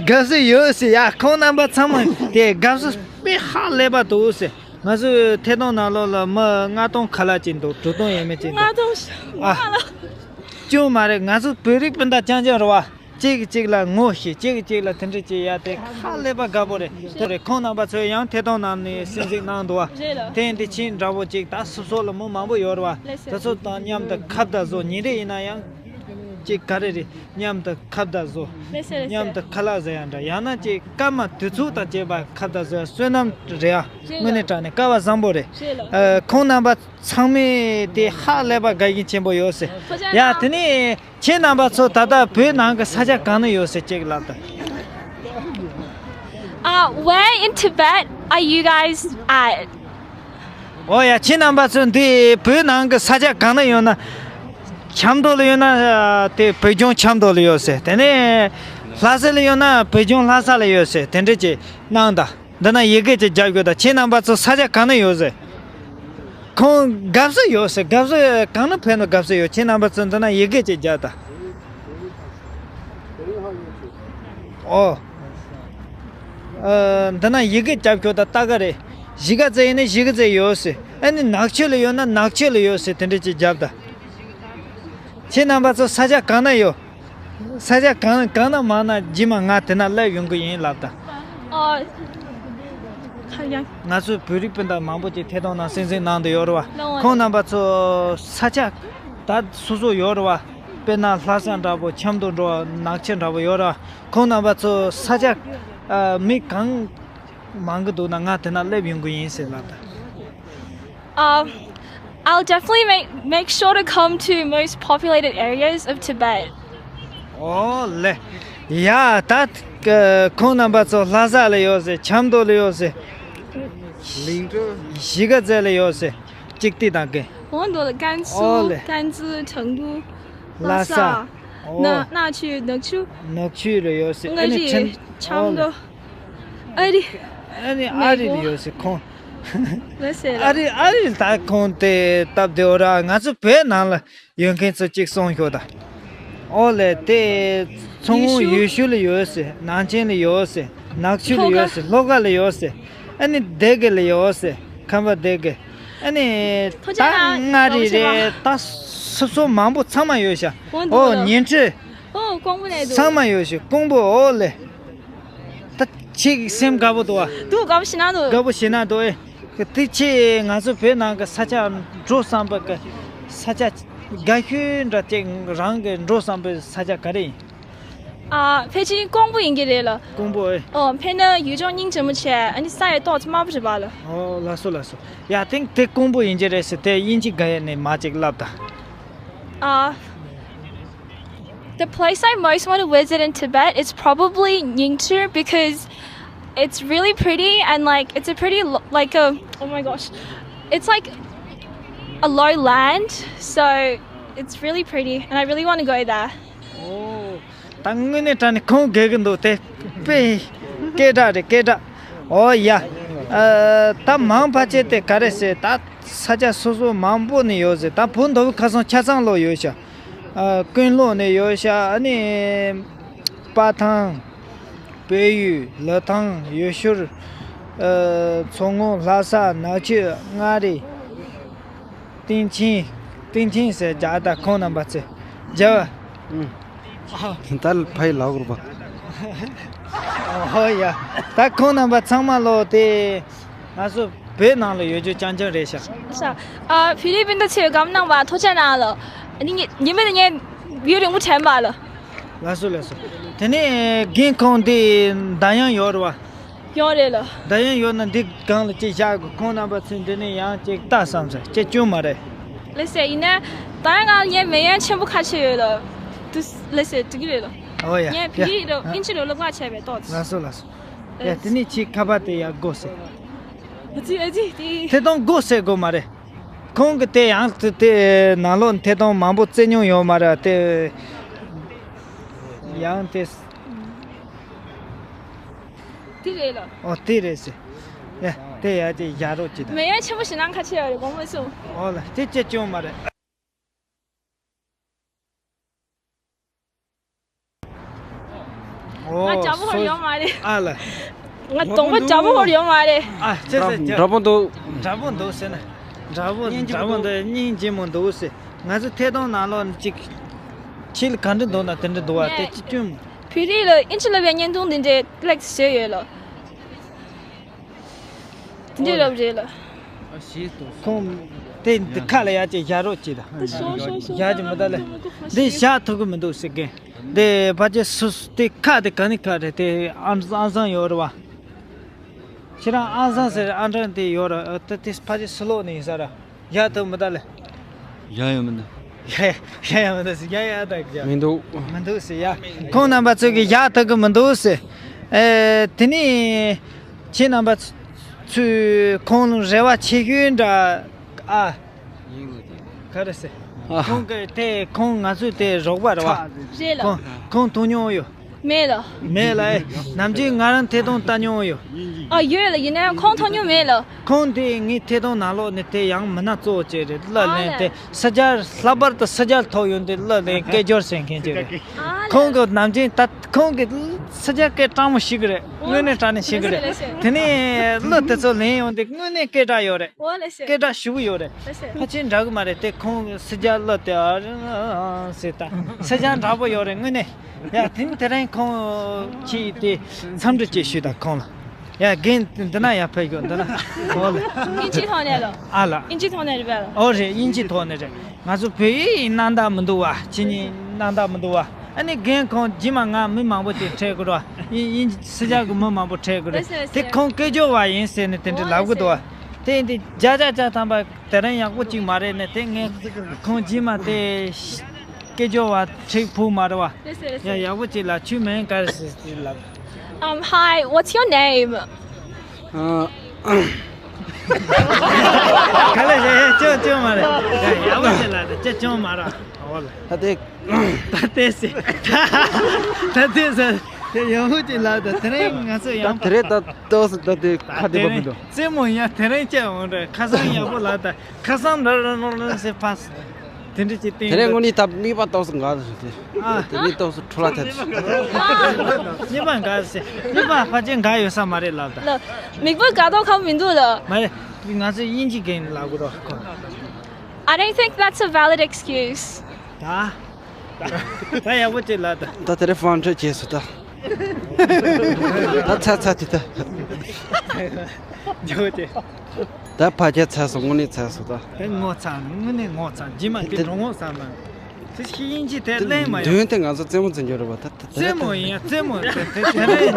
དགའ་བསུ་ཡོད་ཟེར་ཡ། ཁོང་རྣམ་པ་ཚང་མ་དེ་དགའ་བསུ་དཔེ་ཧ་ལས་པ་འདུག་ཟེར། ང་ཚོའི་ཐད་གཏོང་ནང་ལོགས་ལ་མི་ལྔ་སྟོང་ཁ་ལག་ཅིག་འདུག་དྲུག་སྟོང་ཡས་མས་ཅིག་འདུག་ལྔ་སྟོང་ཨ། ལྔ་ལ། ཅུང་མ་རེད། ང་ཚོ་བོད་རིགས་སྤུན་ཟླ་རྐྱང་རྐྱང་རེད་བ། གཅིག་གིས་གཅིག་ལ་ངོ་ཤེས། གཅིག་གིས་གཅིག་ལ་དེ་འདྲ་བྱེད་ཡ་དེ་ཧ་ལས་པ་དགའ་པོ་རེད། ཐུགས་རེད། ཁོང་རྣམ་པ་ཚོས་ཡང་ཐད་གཏོང་ནང་ནས་གསན་གཟིགས་གནང་འདུག་བ། རེད་ལ། དེ་འདི་ཕྱིན་འདྲ་བོ་ཅིག་ད་སོ་སོ་ལ་མི་མང་པོ་ཡོད་རེད་བ། ལགས་སོ། དེ་ཚོ་དང་མཉམ་དུ་ཁ་བརྡ་བཟོ། ཉིན་རེ་ཡིན་ན་ཡང་ཅིག་ག་རེ་རེད། མཉམ་དུ་ཁ་བརྡ་བཟོ། ལགས་སོ་ལགས་སོ། མཉམ་དུ་ཁ་ལག་ཟ་ཡ་འདྲ། ཡང་ན་ཅིག་སྐར་མ་དུས་ཚོད་དང་བཅས་པ་ཁ་བརྡ་བཟོ་ཡ་བསོད་ནམས་རེད་ཨ། རེད་ལ། དངོས་གནས་དྲང་གནས་སྐལ་བ་བཟང་པོ་རེད། རེད་ལ། ཨ། ཁོང་རྣམ་པ་ཚང་མས་དེ་ཧ་ལས་པ་དགའ་ཞེན་ཆེན་པོ་ཡོད་ཟེར། ཡ་དེ་ནས། ཁྱེད་རྣམ་པ་ཚོ་ད་ལྟ་བོད་ནང་གི་ས་ཆ་གང་ན་ཡོད་ཟེར་ཅིག་ལབ་དང་། Uh, where in Tibet are you guys at? ཨོ་ཡ། ཁྱེད་རྣམ་པ་ཚོ་འདི་བོད་ནང་གི་ས་ཆ་གང་ན་ཡོད་ན། ཆབ་མདོ་ལ་ཡོད་ན་དེ་བོད་ལྗོངས་ཆབ་མདོ་ལ་ཡོད་ཟེར། དེ་ནས་ལྷ་ས་ལ་ཡོད་ན་བོད་ལྗོངས་ལྷ་ས་ལ་ཡོད་ཟེར། དེ་འདྲ་ཅིག་གནང་དང་། འདི་ན་ཡི་གེ་ཅིག་རྒྱབ་ཤོག་དང་། ཁྱེད་རྣམ་པ་ཚོ་ས་ཆ་གང་ན་ཡོད་ཟེར། ཁོང་དགའ་བསུ་ཡོད་ཟེར། དགའ་བསུ་གང་ན་ཕེབས་ན་དགའ་བསུ་ཡོད། ཁྱེད་རྣམ་པ་ཚོ་འདི་ན་ཡི་གེ་ཅིག་རྒྱབ་དང་། ཨོ། ཨ། འདི་ན་ཡི་གེ་རྒྱབ་ཤོག་དང་། ལྟ་ག་རེད། གཞིས་ཀ་རྩེ་ཡིན་ན་གཞིས་ཀ་རྩེ་ཡོད་ཟེར། ཨ་ནི་ནག་ཆུ་ལ་ཡོད་ན་ནག་ཆུ་ལ་ཡོད་ཟེར། དེ་འདྲ་ཅིག་རྒྱབ་དང་། ཁྱེད་རྣམ་པ་ཚོ་ས་ཆ་གང་ན་ཡོད། ས་ཆ་གང་གང་ན་མང་ན་རྗེས་མ་ང་དེ་ན་སླེབས་ཡོང་གི་ཡིན་ལབ་དང་། ཨོ། ཁ་ཡ། ང་ཚོའི་བོད་རིགས་སྤུན་ཟླ་མང་པོ་ཅིག་ཐད་གཏོང་ནང་གསན་གཟིགས་གནང་འདོད་ཡོད་རེད་བ། ལགས་འོང་། ཁོང་རྣམ་པ་ཚོ་ས་ཆ་ད་སོ་སོ་ཡོད་རེད་བ། དཔེར་ན་ལྷ་ས་འདྲ་པོ། ཆབ་མདོ་འདྲ་པོ། ནག་ཆུ་འདྲ་པོ་ཡོད་རེད་བ། ཁོང་རྣམ་པ་ཚོ་ས་ཆ་ཨ་མི་གང་མང་གི་འདུག་ན་ང་དེ་ན་སླེབས་ཡོང་གི་ཡིན་ཟེར་ལབ་དང་། Um, I'll definitely make, make sure to come to most populated areas of Tibet. ཨོ་ལེ། ཡ་ད་ཁོང་རྣམ་པ་ཚོ་ལྷ་ས་ལ་ཡོད་ཟེར། ཆབ་མདོ་ལ་ཡོད་ཟེར། གཞིས་ཀ་རྩེ་ལ་ཡོད་ཟེར། གཅིག་ཏི་དང་གན། འོ་འདུག་ལ། ཀན་སུའུ། ཨོ་ལེ། ཀན་ཙི། ཁྲང་ཏུའུ། ལྷ་ས། ལྷ་ས། ཨོ། ན་ནག་ཆུ། ནག་ཆུ། ནག་ཆུ་ལ་ཡོད་ཟེར། མངའ་རིས། ཨ་ནི་ཆབ་མདོ། ཨོ་ལེ། ཨ་རི། ཨ་ནི་ཨ་རི་ལ་ཡོད་ཟེར་ཁོང་། ལགས་སོ། ཨ་རི། ཨ་རི་ད་ཁོང་དེ་སྟབས་བདེ་བོ་ར། ང་ཚོ་བོད་ནང་ལ་ཡོད་མཁན་ཚོ་གཅིག་གསུང་ཤོག་དང་། ཨོ་ལེ་དེ། མཚོ་སྔོན་ཡུལ་ཤུལ་ལ་ཡོད་ཟེར། ནང་ཆེན་ལ་ཡོད་ཟེར། ནག་ཆུ་ལ་ཡོད་ཟེར། ལྷོ་ཁ་ལ་ཡོད་ཟེར། ཨ་ནི་སྡེ་དགེ་ལ་ཡོད་ཟེར། ཁམས་པ་སྡེ་དགེ། ཨ་ནི་ད་མངའ་རིས་རེད། ད་སོ་སོ་མང་པོ་ཚང་མ་ཡོད་ཤག་ཨོ་ཉི་ཁྲི་ཚང་མ་ཡོད་ཤག་ཀོང་པོ་ཨོ་ལེ། ད་ཁྱེད་སེམས་དགའ་པོ་འདུག་ཨ། འདུག་དགའ་པོ་ཞེ་ན་འདུག་དགའ་པོ་ཞེ་ན་འདུག་ཨེ། དེ་ཁྱེད་ང་ཚོ་བོད་ནང་གི་ས་ཆ་འགྲོ་བསམ་པ་གི་ས་ཆ་དགའ་ཤོས་འདྲ་ཅིག་རང་གི་འགྲོ་བསམ་པའི་ས་ཆ་ག་རེ་ཡིན། ཨ། ཕལ་ཆེར་ཀོང་པོ་ཡིན་གྱི་རེད་ལ། ཀོང་པོ་ཨེ། ཨོ་ཕན་ན་ཡུལ་ལྗོངས་སྙིང་རྗེ་མོ་བྱས། ཨ་ནི་ས་ཡི་ཏོག་ཙམ་དམར་པོ་རེད་པ་ལ། ཨོ་ལགས་སོ་ལགས་སོ། ཡ་དེང་དེ་ཀོང་པོ་ཡིན་གྱི་རེད་ཟེར་དེ་དབྱིན་ཇི་དགའ་ཡས་ནས་མ་ཅིག་ལབ་ད། ཨ། The place I most want to visit in Tibet is probably Nyingchi because it's really pretty and like it's a pretty lo- like a oh my gosh, it's like a low land, so it's really pretty and I really want to go there. ཨོ། ད་དངོས་གནས་དྲང་ནས་ཁོང་དགའ་གི་འདུག་དེ་དཔེ་སྐད་གྲགས་རེད་སྐད་གྲགས། ཨོ་ཡ། ཨ། ད་མང་ཕལ་ཆེར་དེ་ག་རེ་ཟེར། ད་ས་ཆ་སོ་སོ་མང་པོ་ནས་ཡོད་ཟེར། ད་བོད་མདོ་དབུས་ཁ་སང་ཆ་ཚང་ལོག་ཡོད་ཤག་ཨ། ཀུན་ལོག་ནས་ཡོད་ཤག་ཨ་ནི་སྤ་ཐང་། བལ་ཡུལ། ལི་ཐང་། ཡུལ་ཤུལ། ཨ། མཚོ་སྔོན། ལྷ་ས། ནག་ཆུ། མངའ་རིས། སྟེང་ཆེན། སྟེང་ཆེན་ཟེར་རྒྱ་ད་ཁོང་རྣམ་པ་ཚོས་རྒྱ་བ། ད་ཕའི་ལའོ་རུ་པ། ཧོ་ཡ། ད་ཁོང་རྣམ་པ་ཚང་མ་ལོ་དེ་ང་ཚོ་བོད་ནང་ལ་ཡོད་རྒྱུ་རྐྱང་རྐྱང་རེད་ཤག་ཤ། ཨ། ཕི་ལི་པིན་དུ་ཆེ་གམ་ནང་བ་ཐོ་ཆ་ན་ལ། ཉི་ཉི་མི་དེ་ཉེ་བིའུ་རིང་པོ་དྲན་པ་ལ། ལགས་སོ་ལགས་སོ། དེ་ནས་རྒན་ཁོང་དེ་ད་ཡང་ཡོད་རེད་བ། ཡོད་རེད་ལ། ད་ཡང་ཡོད་ན་འདི་སྒང་ལ་ཅིག་བཞག་གི་ཁོང་རྣམ་པ་ཚོས་འདི་ནས་ཡང་ཅིག་ལྟ་བསམ་ཟེར་ཅིག་བྱུང་མ་རེད། ལགས་སེ་ཡིན་ན། ད་ཡང་ང་ངའི་མེ་ཡང་ཆེན་པོ་ཁ་ཆེ་ཡོད་ལ། དུ་ལགས་སེ་དུ་གི་རེད་ལ། ཨོ་ཡ། ངས་ཕི་ཡ་གི་རོ་ཨིན་ཅི་རོ་ལོ་ཀ་ཆེ་བའི་ཏོག་ལགས་སོ་ལགས་སོ། ཡ་དེ་ནས་ཁྱེད་ཁ་པར་དེ་ཡར་སྒོ་ཟེར། ཨ་ཙི་ཨ་ཙི་དེ། ཐད་གཏོང་སྒོ་ཟེར་དགོས་མ་རེད། ཁོང་གི་དེ་ཡང་དེ་དེ་ནང་ལོགས་ཐད་གཏོང་མང་པོ་རྩེ་མྱོང་ཡོད་མ་རེད་དེ། ཡང་དེ། དེ་རེད་ལ། ཨོ་དེ་རེད་ཟེར། ཡ་དེ་ཡ་དེ་ཡ་རོགས་ཅི་དང་། མེ་ཡ་ཆེན་པོ་ཞིག་ནང་ཁ་ཆེ་ཡ་རེད་དགོངས་མ་སོང་། ཨོ་ལ་དེ་ཅི་བྱུང་མ་རེད། ང་ཨོ་འདྲ་པོ་ཧོར་སོ་ཡོང་མ་རེད། ཨ་ལ། ང་གདོང་པ་འདྲ་པོ་ཧོར་ཡོང་མ་རེད། ཨ་ཅི་ཟེར་ཅི། འདྲ་པོ་འདུག་འདྲ་པོ་འདུག་ཟེར་ན། འདྲ་པོ་འདྲ་པོ་འདུག་སྙིང་རྗེ་མོ་འདུག་ཟེར། ང་ཚོ་ཐད་གཏོང་ནང་ལོགས་ཅིག་ཁྱེད་ལ་ག་འདྲ་འདུག་ན་དེ་འདྲ་འདུག་བ་དེ་ཅི་བྱུང་། བོད་རིགས་ལ་ཨིན་ཇི་ལབ་ཡ་བརྙན་ཐུང་འདི་འདྲའི་ལེགས་བཟོས་ཡོད་ལ། འདི་འདྲའི་ལབ་རེད་ལ། ཁོང་དེ་འདི་ཁ་ལ་ཡ་ཅིག་བཞག་རོགས་གྱིས་དང་། ད་ཤོག་ཤོག་ཤོག་བཞག་གི་མི་ད་ལེ། འདི་བཞག་ཐུབ་གི་མི་འདུག་ཟེར་གི། འདི་ཕ་ཆེ་སུ་སུ་དེ་ཁ་དེ་ག་ནི་ཁ་རེད་དེ་ཨང་ཨང་སང་ཡོད་རེད་བ། ཁྱེད་རང་ཨང་སང་ཟེར་ཨང་གྲངས་དེ་ཡོད་རེད་ད་དེ་ཕ་ཆེ་སུ་ལོག་ནས་ཡིན་ས་ར། བཞག་ཐུབ་མི་ད་ལེ། བཞག་ཡོད་མི་འདུག་ཡ་ཡ་ཡ་ཡ་མི་འདུག་ཟེར་ཡ་ཡ་ད་ཡ། མི་འདུག་མི་འདུག་ཟེར་ཡ། ཁོང་རྣམ་པ་ཚོ་གིས་བཞག་ཐུབ་གི་མི་འདུག་ཟེར། ཨེ་དེ་ནི་ཁྱེད་རྣམ་པ་ཚོས་ཁོང་རེ་བ་ཆེ་ཤོས་འདྲ་ཨ། ག་རེ་ཟེར། ཨ། ཁོང་གི་དེ་ཁོང་ང་ཚོའི་དེ་རོགས་པ་རེད་བ། རེད་ལ། ཁོང་ཁོང་མཐོང་མྱོང་ཡོད། མེད་ལ། མེད་ལ་ཨེ། ནམ་རྒྱུན་ང་རང་ཐད་གཏོང་ལྟ་མྱོང་ཡོད། ཨ་ཡོད་ལ་ཡིན་ན་ཡང་ཁོང་མཐོང་མྱོང་མེད་ལ། ཁོང་དེ་ངའི་ཐད་གཏོང་ནང་ལོགས་ནས་དེ་ཡང་མི་སྣ་གཙོ་བོ་བྱས་རེད་གླུ་ཨ་ལེན་ལ། དེ་སི་ཇར་ལྷག་པར་དུ་སི་ཇར་ཐོག་ཡོང་དུས་གླུ་ལེན་སྐད་སྦྱོར་བྱེད་མཁན་ཅིག་རེད། ཨ་ལ། ཁོང་གི་ནམ་རྒྱུན་ད་ཁོང་གི་སི་ཇར་སྐད་གྲགས་མོ་ཞིག་རེད། དངོས་གནས་དྲང་གནས་ཞིག་རེད། དེ་ནས་གླུ་དེ་ཚོ་ལེན་ཡོང་དུས་དངོས་གནས་སྐད་གྲགས་ཡོད་རེད། ཨོ་ལེ་ཤེ། སྐད་གྲགས་ཞེ་པོ་ཡོད་རེད། ལེ་ཤེ། ཕལ་ཆེར་འདྲ་གི་མ་རེད་དེ་ཁོང་གི་སི་ཇར་གླུ་དེ་ཨ་རེ་ཨ་ཟེར་ད་སི་ཇར་འདྲ་པོ་ཡོད་རེད་དངོས་གནས། ཡ་དེ་ནི་དེ་རིང་ཁོང་གིས་དེ་འཚམས་འདྲི་ཅིག་ཞུས་དང་ཁོང་ལ། ཡ་རྒན་འདི་ན་ཡར་ཕེབས་ཤོག་འདི་ན། ཨོ་ལེ། ཨིན་ཇི་ཐོག་ནས་ལོ། ཨ་ལ། ཨིན་ཇི་ཐོག་ནས་རེད་པས་ལ། ཨོ་རེད་ཨིན་ཇི་ཐོག་ནས་རེད། ང་ཚོ་བོད་ཡིག་རྣམ་དག་མི་འདུག་བ། ཁྱེད་གཉིས་རྣམ་དག་མི་འདུག་བ། ཨ་ནི་རྒན་ཁོང་རྗེས་མ་ང་མི་མང་པོ་ཅིག་འཕྲད་དགོས་ར། ཨིན་ཨིན་ཇི་སི་ཇར་གི་མི་མང་པོ་འཕྲད་དགོས་རེད། ལགས་སོ་ལགས་སོ། དེ་ཁོང་སྐད་སྦྱོར་བ་ཡིན་ཟེར་ནས་དེ་འདྲ་ལབ་གི་འདུག་བ། དེ་ཡིན་དུས་བརྒྱ་ཆ་བརྒྱ་ཐམ་པ་དེ་རིང་ཡག་པོ་ཅིག་མ་རེད་ནས་དེ་ངས་ཁོང་རྗེས་མ་དེ་སྐད་སྦྱོར་བ་ཁྲིག་ཕུག་མ་རེད་བ། ལགས་སོ་ལགས་སོ། ཡ་ཡག་པོ་ཅིག་ལབ། ཁྱོད་མིང་ག་རེ་ཟེར་ལབ། Um, hi, what's your name? ཨ། ག་ལེ་ཞེས་ཅོ་ཅོ་མ་རེད། ཡ་ཡག་པོ་ཅིག་ལབ་དང་ཅོ་ཅོ་མ་རེད། འོ་ལེ། ད་དེ། ད་དེ་ཟེར། ད་དེ་ཟེར། དེ་ཡག་པོ་ཅིག་ལབ་དང་དེ་རིང་ང་ཚོ་ཡང་ད་དེ་རེད་ད་ཏོག་ཙམ་ད་དེ་ཁ་བདེ་པོ་མི་འདུག་རྩེད་མོ་ཡ་དེ་རིང་ཅོ་འོང་རེད། ཁ་སང་ཡག་པོ་ལབ་དང་ཁ་སང་འདྲ་ར་ནོར་ལོན་ཟེར་ཕ། དེ་འདྲ་ཅིག་བསྟན། དེ་རིང་དངོས་གནས་ད་མིག་པ་ཏོག་ཙམ་འགག་ཟེར་ཏེ། ཨ། དེ་མིག་ཏོག་ཙམ་འཕྲོ་བརླག་ཐེབས་སོང་། མིག་པ་འགག་ཟེར། མིག་པ་ཕལ་ཆེར་འགག་ཡོད་ས་མ་རེད་ལབ་ད། ལ། མིག་པ་འགག་ཐོག་ཁམ་མི་འདུག་ལ། མ་རེད། ང་ཚོས་དབྱིན་ཇི་རྒན་ལབ་དགོས་རོགས་ཁོ། I don't think that's a valid excuse. ད། ད་ཡག་པོ་ཅིག་ལབ་ད། ད་དེ་རིང་ཕོན་ཁྲོད་བྱས་སོང་ད། ད་ཚར་ཚར་དེ་ད། འཇོག་དེ། ད་ཕ་ཁྱ་ཚར་སོང་། དངོས་གནས་ཚར་སོང་ད། དེ་ངོ་ཚ། དངོས་གནས་ངོ་ཚ། རྗེས་མ་དེ་དེ་འགྲོ་ངོ་ས་མ། དེ་ཤི་དབྱིན་ཇི་དེ་གླེང་མ་ཡོང་། མདུན་དེ་ང་ཚོ་རྩེད་མོ་རྩེ་རྒྱུ་རེད་པ། ད་ད་རྩེད་མོ་ཡིན་ཡ། རྩེད་མོ་དེ་དེ་དེ་རེད།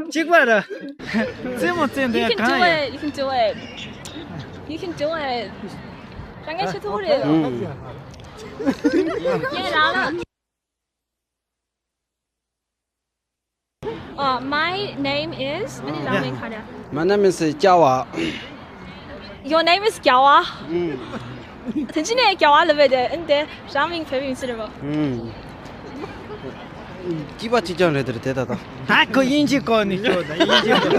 གཅིག་པ་ར། རྩེད་མོ་རྩེ་འདི་You can གང་do ཡ། It. You can do it. You can do it. ད་ངས་བྱེད་ཐུབ་རེད། ཨུམ། ངས་རང་ལ། Uh, my name is. ཨ་ནི་ལ་མིང་ག་རེ། My name is ཀྱ་ཝ། Your name is ཀྱ་ཝ། ཨུམ། དེ་ཅི་ནས་ཀྱ་ཝ་ལབ་པ་དེ། ཨ་ནི་དེ་རང་མིང་བོད་མིང་ཟེར་རེད་པ། ཨུམ། སྐྱིད་པ་གཅིག་རྐྱང་རེད་དེ་རེད་དེ་ད་ད། ད་ཁོ་དབྱིན་ཇི་སྐོར་ནས་ཤོད་ད། དབྱིན་ཇི་སྐོར།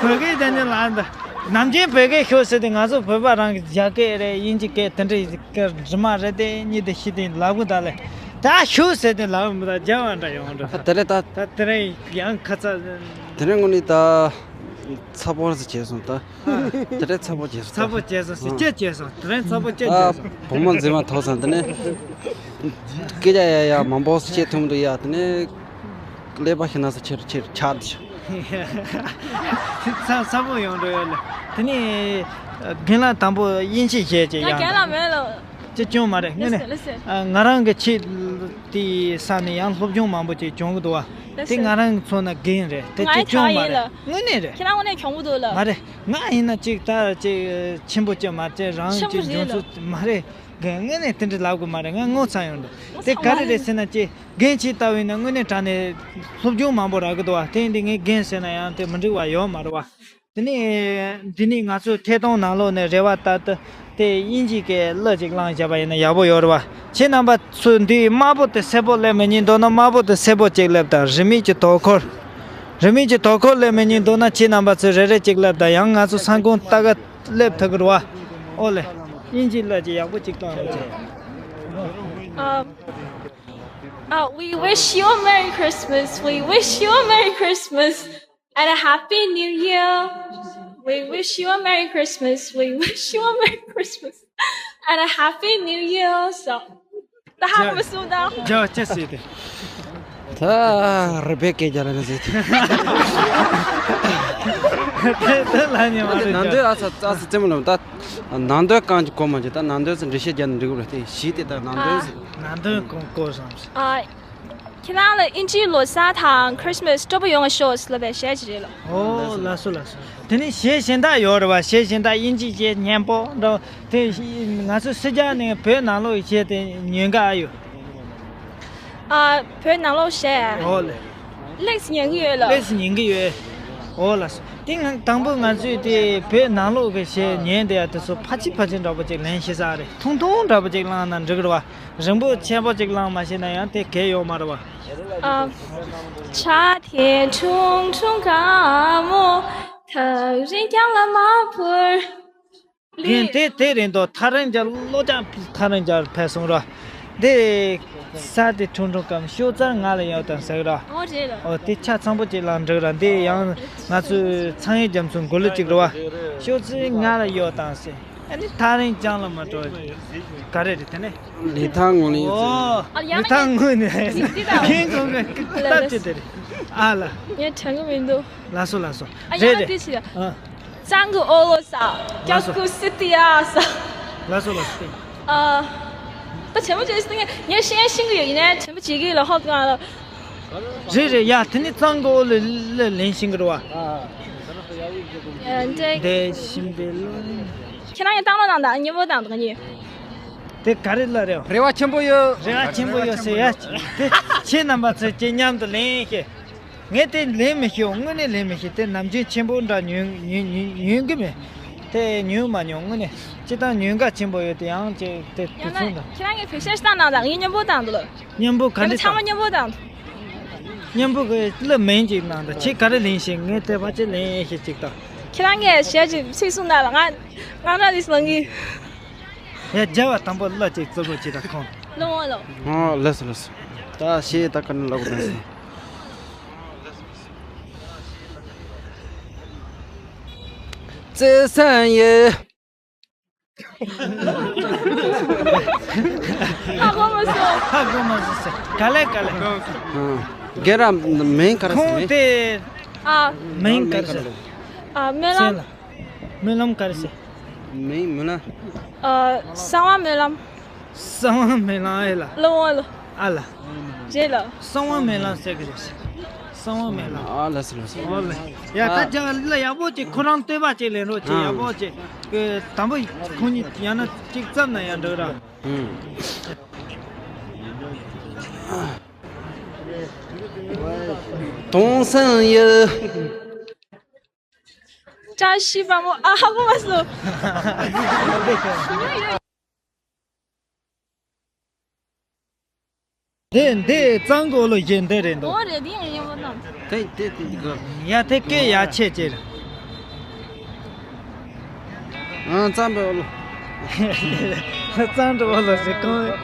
བོད་སྐད་དེ་ནི་ལ་ད། ནམ་རྒྱུན་བོད་སྐད་ཤོད་ཟེར་ཏེ། ང་ཚོ་བོད་པ་རང་གི་རྒྱ་སྐད་རེད། དབྱིན་ཇི་སྐད་དེ་འདྲ་གི་རྫུན་མ་རེད་དེ། གཉིས་དེ་ཤི་དེ་ལབ་གི་ད་ལེ། ད་ཤོད་ཟེར་ཏེ་ལབ་མི་ད་རྒྱ་བ་འདྲ་ཡོང་འདྲ། ད་དེ་རེད་ད། ད་དེ་རིང་ཡང་ཁ་ཚ། དེ་རིང་དངོས་གནས་ད་ཚ་པོ་རེ་བྱས་སོང་ད། དེ་རིང་ཚ་པོ་བྱས་སོང་། ཚ་པོ་བྱས་སོང་ཟེར། ཅི་བྱས་སོང་། དེ་རིང་ཚ་པོ་ཅི་བྱས་སོང་། བུ་མོ་མཛེས་མ་ཐོག་ཚང་དེ་ནས་སྐད་ཆ་ཡ་ཡ་མང་པོ་བཤད་ཐུབ་འདུག་ཡ། དེ་ནས་ཀླད་པ་ཤི་ན་ས་ཆེར་ཆེར་ཆགས་འདུག་ཚ་ཚ་པོ་ཡོང་འགྲོ་ཡོད་ལ། དེ་ནས་རྒན་ལགས་དང་པོ་དབྱིན་ཇི་བཤད་ཅིག་ཡ། ང་རྒན་ལགས་མེད་ལ། ཅི་སྐྱོན་མ་རེད། དངོས་གནས། Listen, listen. ཨ། ང་རང་གི་ཆེད་དེའི་ས་ནས་ཡང་སློབ་སྦྱོང་མང་པོ་ཅིག་སྦྱོང་གི་འདུག་བ། དེ་ང་རང་གི་ཚོ་ན་རྒན་རེད་དེ། ཅི་སྐྱོན་མ་རེད། དངོས་གནས་རེད། ཁྱེད་རང་དངོས་གནས་གྱོང་པོ་འདུག་ལ། མ་རེད། ང་ཡིན་ན་ཅིག་ད་ཅིག་ཆེན་པོ་ཅིག་མ་རེད། རང་ཅིག་འཇོན་ཚོད་མ་རེད། རྒན་དངོས་གནས་དེ་འདྲ་ལབ་དགོས་མ་རེད། ང་ངོ་ཚ་ཡོང་འདུག་དེ་ག་རེ་རེད་ཟེར་ན། ཅིག་རྒན་ཅིག་ལྟ་བུ་ཡིན་ན་དངོས་གནས་དྲང་གནས་སློབ་སྦྱོང་མང་པོ་རག་གི་འདུག་བ། དེ་ཡིན་དུས་ངས་རྒན་ཟེར་ན་ཡང་དེ་མི་འགྲིག་པ་ཡོད་མ་རེད་བ། དེ་ནས་འདི་ནས་ང་ཚོའི་ཐད་གཏོང་ནང་ལོགས་ནས་རེ་བ་ལྟར་དུ་དེ་དབྱིན་ཇིའི་སྐད་གླུ་ཅིག་བླངས་བཞག་པ་ཡིན་ན་ཡག་པོ་ཡོད་རེད་བ། ཁྱེད་རྣམ་པ་ཚོས་འདི་དམར་པོ་དེ་སེར་པོ་སླེབས་མི་ཉན་འདུག་ན། དམར་པོ་དེ་སེར་པོ་ཅིག་སླེབས་དང་། རི་མོ་གི་དོ་ཁུར། རི་མོ་གི་དོ་ཁུར་སླེབས་མི་ཉན་འདུག་ན། ཁྱེད་རྣམ་པ་ཚོས་རེ་རེ་ཅིག་སླེབས་དང་། ཡང་ང་ཚོ་ས་ཁོངས་ལྟ་ག་སླེབས་ཐུབ་ཀྱི་རེད་བ། ཨོ་ལེ། དབྱིན་ཇིའི་གླུ་ཅིག་ཡག་པོ་ཅིག་བཏང་རོགས་བྱེད། Um, uh, we wish you a Merry Christmas. We wish you a Merry Christmas. And a happy new year. We wish you a merry Christmas. We wish you a merry Christmas. And a happy new year. So, the happy Masuda. ཇོ་ཅེ་སི་དེ། ད་རེ་བེ་ཀེ་རྒྱ་ལ་ཟེར་དེ། དེ་ལ་ཉེ་མ་རེད། ནང་དོན་ཨ་ཚ་ཨ་ཚ་རྩེད་མོ་ལ་ད། ནང་དོན་གང་ཅིག་གོ་མ་བྱེད། ད་ནང་དོན་ཟེར་འགྲེལ་བཤད་རྒྱག་ན་འགྲིག་གི་རེད་དེ། གཞི་དེ་ད་ནང་དོན་ཟེར། ནང་དོན་གོ་གོ་སོང་། ཨ། ཁྱེད་རང་ལ་དབྱིན་ཇིའི་ལོ་གསར་དང་Christmas་སྤྲོ་པོ་ཡོང་བ་ཤོག་ལབ་པའི་གཞས་ཅིག་རེད་ལ། ཨོ་ལགས་སོ་ལགས་སོ། དེ་ནས་གཞས་གཞན་དག་ཡོད་རེད་བ། གཞས་གཞན་དག་དབྱིན་ཇིའི་གཞས་སྙན་པོ་འདྲ་དེ། ང་ཚོ་སེར་སྐྱ་ནས་བོད་ནང་ལོགས་ཀྱི་གཞས་དེ་ཉན་ག་ཨ་ཡོད། ཨ། བོད་ནང་ལོགས་གཞས། ཨོ་ལེ། ལེགས་ཉན་གི་ཡོད་ལ། ལེགས་ཉན་གི་ཡོད། ཨོ་ལགས་སོ། དེ་ང་དང་པོ་ང་ཚོས་དེ་བོད་ནང་ལོགས་ཀྱི་གཞས་ཉན་བསྡད་ཡ་དེ་ཚོ་ཕལ་ཆེར་ཕལ་ཆེར་འདྲ་པོ་ཅིག་ལེན་ཤེས་ས་རེད། ཐུང་ཐུང་འདྲ་པོ་ཅིག་བླངས་ན་འགྲིག་གི་རེད་བ། རིང་པོ་ཆེན་པོ་ཅིག་བླངས་མ་ཤེས་ན་ཡང་དེ་གལ་ཡོད་མ་རེད་བ། ཨ། བྱ་དེ་ཁྲུང་ཁྲུང་དཀར་མོ། ཐག་རིང་རྒྱང་ལ་མ་འཕུར། རྒན་དེ་དེ་རིང་དུ་ཐག་རིང་རྒྱང་། ལོ་རྒྱང་ཐག་རིང་རྒྱང་ཕེབས་སོང་ར། དེ་ས་དེ་ཁྲུང་ཁྲུང་དཀར་མོ། ཤོག་རྩལ་ང་ལ་ཡོད་དང་ཟེར་ར། ཨོ་རེད་ལ། ཨོ་དེ་ཆ་ཚང་པོ་ཅིག་བླངས་འགྲིག་ར། འདི་ཡང་ང་ཚོའི་ཚངས་དབྱངས་རྒྱ་མཚོའི་མགུར་གླུ་ཅིག་རེད་བ། ཤོག་རྩལ་ང་ལ་ཡོད་དང་ཟེར། ཨ་ནི་ཐག་རིང་རྒྱང་ལ་མ་འགྲོ། ག་རེ་རེད་དེ་ནས། ལི་ཐང་ངོས་ནས། ཨོ། ཨ་ཡང་ལི་ཐང་ངོས་ནས། འདི་དང་། ཁྱེད་ཚོ་གི་སྟབས་ཀྱི་དེ་རེད། ཨ་ལ། ངས་དྲན་གི་མི་འདུག་ལགས་སོ་ལགས་སོ། ཨ་རེད་ཡང་རེད། དེ་ཞིག་ཨ། གཙང་གི་ཨོ་ལོ་ས། ལགས་སོ། སྐྱབས་ཁུ་སི་ཏི་ཡ་ས། ལགས་སོ་ལགས་སོ། ཨ། ད་དྲན་པ་བརྗེད་སོང་། ངས་ཤེས་ཤེས་ཀྱི་ཡོད། ཡིན་ནའི་དྲན་པ་བརྗེད་ཀྱི་ལ་ཧོབ་གང་ལ། རེད་རེད་ཡ། དེ་ནི་གཙང་གི་ཨོ་ལོ་ལ་ལེན་ཤེས་ཀྱི་རེད་བ། ཡ་འདྲ། དེ་བཞིན་དེ་ལོ། ཁྱེད་རང་ཡང་བཏང་ལོ་གནང་དང་། སྙན་པོ་བཏང་དང་གཉིས། དེ་ག་རེ་ལ་རེད། རེ་བ་ཆེན་པོ་ཡོད། རེ་བ་ཆེན་པོ་ཡོད་ཟེར་ཡ། དེ་ཁྱེད་རྣམ་པ་ཚོས་ཁྱེད་མཉམ་དུ་ལེན་ཤེས། ངས་དེ་ལེན་མི་ཤེས། དངོས་གནས་ལེན་མི་ཤེས། དེ་ནམ་རྒྱུན་ཆེན་པོ་འདྲ་ཉོན་ཉོན་ཉོན་ཉོན་གི་མེད། དེ་ཉོན་མ་མྱོང་། དངོས་གནས་སྤྱིར་བཏང་ཉོན་ཁ་ཆེན་པོ་ཡོད་དེ། ཡང་ཅིག་དེ་དུས་ཡང་ན་ཚོད་འདྲ། ཁྱེད་རང་གིས་བེད་སྤྱོད་བཏང་གནང་དང་། ངས་སྙན་པོ་བཏང་འདུག་ལ། སྙན་པོ་ག་འདི་འདྲ་ཚང་མ་བཏང་། སྙན་པོ་བཏང་འདུག། སྙན་པོ་གི་གླུ་མིང་ཅིག་གནང་དང་། ཁྱེད་ག་རེ་ལེན་ཤེས། ངས་དེ་ཕལ་ཆེར་ལེན་ཤེས་ཅིག་དང་། ཁྱེད་རང་གིས་གཞས་ཅིག་ཚིག་གསུངས་དང་ལ། ང་ང་རང་ལིས་ལང་གི། ཡ། རྒྱལ་བ་དང་པོ་ལ་ཅིག་བརྩི་བཀུར་བྱེད་དང་ཁོང་། ལོ་ལོ། ཨོ་ལགས་སོ་ལགས་སོ། ད་ཤེས་ད་ག་ནས་ལབ་དགོས་དང་། བརྩེ་སེམས་ཡིན། ཧ་གོ་མ་སོང་། ཧ་གོ་མ་སོང་ཟེར། ག་ལེ་ག་ལེ། ཨ། རྒན་རབས་མིང་ག་རེ་ཟེར། ཁོང་དེ། ཨ། མིང་ག་རེ་ཟེར། ཨ། སྨོན་ལམ། སྨོན་ལམ་ག་རེ་ཟེར། མིང་སྨོན་ལམ། ཨ། གསང་བ་སྨོན་ལམ། གསང་བ་སྨོན་ལམ་ཨེ་ལ། ལོ་ལོ། ཨ་ལ། རེད་ལ། གསང་བ་སྨོན་ལམ་ཟེར་གི་རེད། གསང་བ་སྨོན་ལམ། ཨ་ལ་སི་ལ་སི། ཨོ་ལེ། ཡ། ད་ཨ། རྒྱ་ལ་ཡག་པོ་ཅིག་ཁོ་རང་བསྟོད་པ་ཅིག་ལེན་རོགས་ཅིག་ཨ། ཡག་པོ་ཅིག་གི་དང་པོ་ཁོང་གཉིས་ཡང་ན་ཅིག་བརྩམས་ན་ཡང་འགྲིག་ར། ཨུམ། དུང་སང་ཡི། བཀྲ་ཤིས་པ་མོ། ཨ། ཧ་གོ་མ་སོང་། འདི་འདི་གཙང་གོ་ལོ་བཞིན་འདི་རེད་འདུག་ཨོ་རེད། འདི་ཡང་ཡིན་པ་དང་། དེ་དེ་དེ་འདི་ག་ཡ། དེ་སྐད་ཡ་ཆེ་ཆེ་རེད། ཨང་། གཙང་པོ་ལོ། གཙང་པོ་ལོ་ཟེར་གང་། ཡ།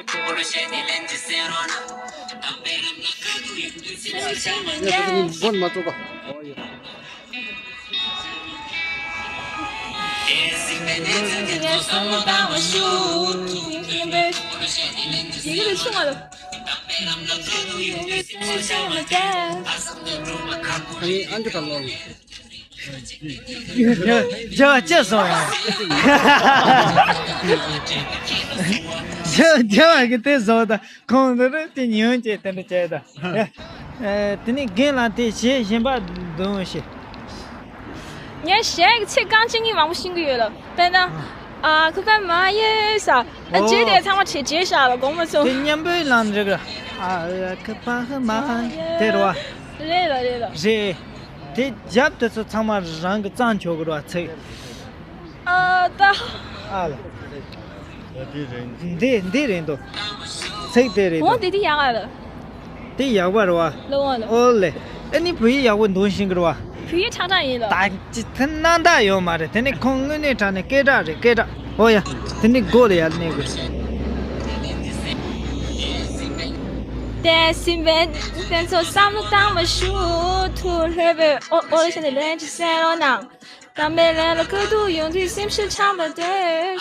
དེ་ཚོ་མགོ་མ་བཙུགས་པ། རྒྱལ་བ་ཅི་བཟོ་ཡང་། རྒྱལ་བ་གི་དེ་བཟོ་ད། ཁོང་ཚོ་རེ་དེ་ཉོན་ཅེས་དེ་འདྲ་བྱས་ད། ཡ། ཨེ། དེ་ནས་རྒན་ལགས་དེ་གཞས་གཞན་པ་འདོན་ཤེས། ངས་གཞས་ཀྱི་ཚིག་རྐང་གཅིག་གཉིས་མང་པོ་ཤེས་ཀྱི་ཡོད་ལ། དཔེར་ན། ཨ། ཁུ་པ་མ་ཡེ་ས། ཨ། ཨོ། བརྗེད་དེ་ཚང་མ་བྱེད་བརྗེད་བཞག་ལ་དགོངས་པ་ཚོ། དེ་མཉམ་པོའི་ལམ་རེད་ག་ཨ། ཁུ་པ་མ་ཡེ། དེ་རེད་བ། རེད་ལ་རེད་ལ། རེད། དེ་རྒྱབ་དེ་ཚོ་ཚང་མ་རང་གི་རྩ་འཁྱོག་གི་རེད་བ་ཚིག་ཨ། ད། ཨ་ལ། འདི་འདི་རེད་འདུག་ཚིག་དེ་རེད་འོ། འདུག་དེ་དེ་ཡག་ཨ་ལ། དེ་ཡག་པ་རེད་བ། ལོ་ལོ། ཨོ་ལེ། ཨ་ནི་བོད་ཡིག་ཡག་པོ་འདོན་ཤེས་ཀྱི་རེད་བ། བོད་ཡིག་ཁྲག་ཁྲག་ཡིན་ལ། ད་ཅི་ཐ་ན་ད་ཡོད་མ་རེད། དེ་ནི་ཁོང་དངོས་གནས་དྲང་ནས་སྐད་གྲགས་རེད། སྐད་གྲགས། ཨོ་ཡ། དེ་ནི་སྒོ་ལ་ཡར་གནས་དགོས། དེ་སྲིད་པའི་དེ་ཚོ་བསམ་བློ་བཏང་མ་ཞུ། ཐུགས་ལྷོད་པའི་ཨོ་ཨོ་ལ་ཤ་ནས་ལན་ཅིག་གསན་རོགས་གནང་། དམ་པའི་ལས་ལ་དཀའ་སྡུག་ཡོང་དུས་སེམས་ཤུགས་ཆག་མ་སྡོད།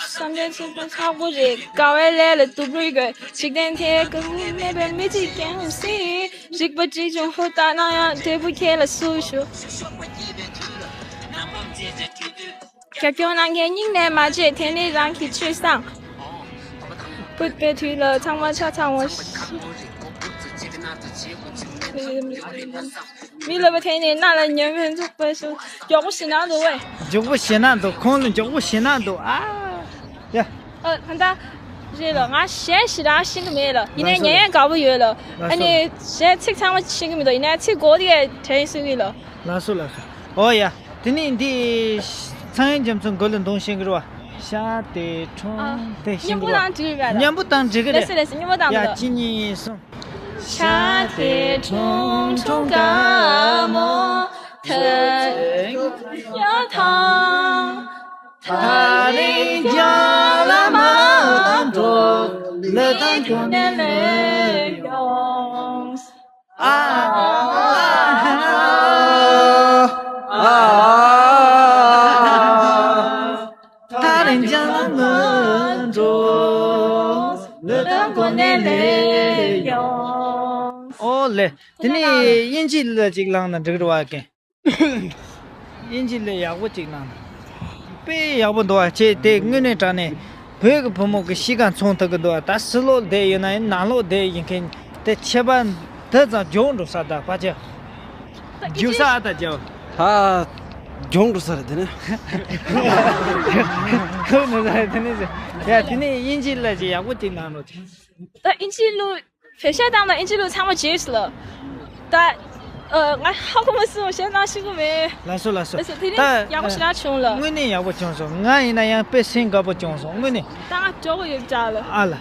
བསམ་དོན་ཚུལ་དང་ཁག་པོ་རེད། དགའ་བའི་ལས་ལ་སྡུག་རུས་དགོས། འཇིག་རྟེན་དེ་དགའ་མོས་མེད་པའི་མི་ཚེ་རྐྱང་སྲིད། རིག་པ་གཅིག་བྱུང་ཧུར་ཐག་གནང་ཡང་འབྲས་བུ་ཁྱེད་ལ་སུ་ཞུ། རྒྱབ་སྐྱོར་གནང་མཁན་སྙིང་ནས་མ་བརྗེད། དེ་ནི་རང་གི་སྤྱོད་བཟང་། བུ་དཔེ་དུས་ལ་ཚང་མ་ཆ་ཚང་བ། མི་ལ་བ་དེ་ནི་སྣ་ལ་ཉོན་མོངས་འཇོག་པའི་སུ། མགྱོགས་པོ་ཞེ་ན་འདུག་བས། མགྱོགས་པོ་ཞེ་ན་འདུག་ཁོང་ལ་མགྱོགས་པོ་ཞེ་ན་འདུག་ཨ། ཡ། ཨ། ད་རེད་ལ། ང་གཞས་ཞེ་དྲག་ཤེས་ཀྱི་མེད་ལ། ཡིན་ནའི་ལགས་སོ། ཉན་ཡང་དགའ་པོ་ཡོད་ལ། ལགས་སོ། ཨ་ནི་གཞས་ཚིག་ཚང་མ་ཤེས་ཀྱི་མི་འདུག་ཡིན་ནའི་ཚིག་གོ་དེ་དྲན་སྲིད་ཀྱི་ལ། ལགས་སོ་ལགས་སོ། ཨོ་ཡ། དེ་ནས་འདི་ཚངས་དབྱངས་རྒྱ་མཚོ་མགོ་ལ་འདོན་ཤེས་ཀྱི་རེད་བ། ཤ་དེ་ཁྲུང་དེ་ཤེས་ཀྱི་རེད་བ། མཉམ་པོ་བཏང་འགྲིག་གི་རེད། མཉམ་པོ་བཏང་འགྲིག་གི་རེད། ལགས་སོ་ལགས་སོ། མཉམ་པོ་བཏང་ཡ། འགྲིག་གི་གཅིག་གཉིས་གསུམ། ཤ་དེ་ཁྲུང་ཁྲུང་དགའ་མོ་ཐལ་ཡ་ཐང་། ཐག་རིང་རྒྱང་ལ་མ་འགྲོ། ལི་ཐང་ཀུན་ནས་སླེབས་ཡོང་། ཨ་ཨ་ཨ་ཨ། ཐག་རིང་རྒྱང་ལ་མ་འགྲོ། ལི་ཐང་ཀུན་ནས་སླེབས་ཡོང་། ཨོ་ལེ། དེ་ནས་དབྱིན་ཇི་ལ་ཅིག་བླངས་ན་འགྲིག་རེད་བ་ཀན། དབྱིན་ཇི་ལས་ཡག་པོ་ཅིག་གནང་། དཔེ་ཡག་པོ་འདུག་བ། ཁྱེད་དེ་དངོས་གནས་དྲང་གནས་བོད་ཀྱི་བུ་མོ་གི་གཤིས་ཀ་མཚོན་ཐུབ་ཀྱི་འདུག་བ། ད་ཕྱི་ལོགས་བསྡད་ཡོད་ན་ཡང་ནང་ལོགས་བསྡད་ཡིན་མཁན་དེ་ཁྱད་པར་འདི་ཙམ་འབྱུང་འགྲོ་ས། ད་ཕ་ཆེ་རྒྱུག་ས་ཨ། ད་རྒྱབ་ད་འབྱུང་འགྲོ་ས་རེད། དེ་ནས་ཁོ་ནི་ས་རེད། དེ་ནས་ཡ། དེ་ནས་དབྱིན་ཇི་ལ་ཅིག་ཡག་པོ་ཅིག་གནང་རོགས་བྱེད། ད་དབྱིན་ཇི་ལུ་བེད་སྤྱོད་བཏང་ན་དབྱིན་ཇི་ལུ་ཚང་མ་བརྗེད་སོང་ལ། ད་ཨ། ང་ཧ་གོ་མ་སོང་། གཞས་གནང་ཤེས་ཀྱི་མེད། ལགས་སོ་ལགས་སོ། ལགས་སོ། དེ་རིང་ད་ཡག་པོ་ཞེ་དྲག་བྱུང་ལ། དངོས་གནས་ཡག་པོ་བྱུང་སོང་། ང་ཡིན་ན་ཡང་དཔེ་སེམས་དགའ་པོ་བྱུང་སོང་དངོས་གནས། ད་ང་འགྲོ་གི་ཡོད་འདྲ་ལ། ཨ་ལ།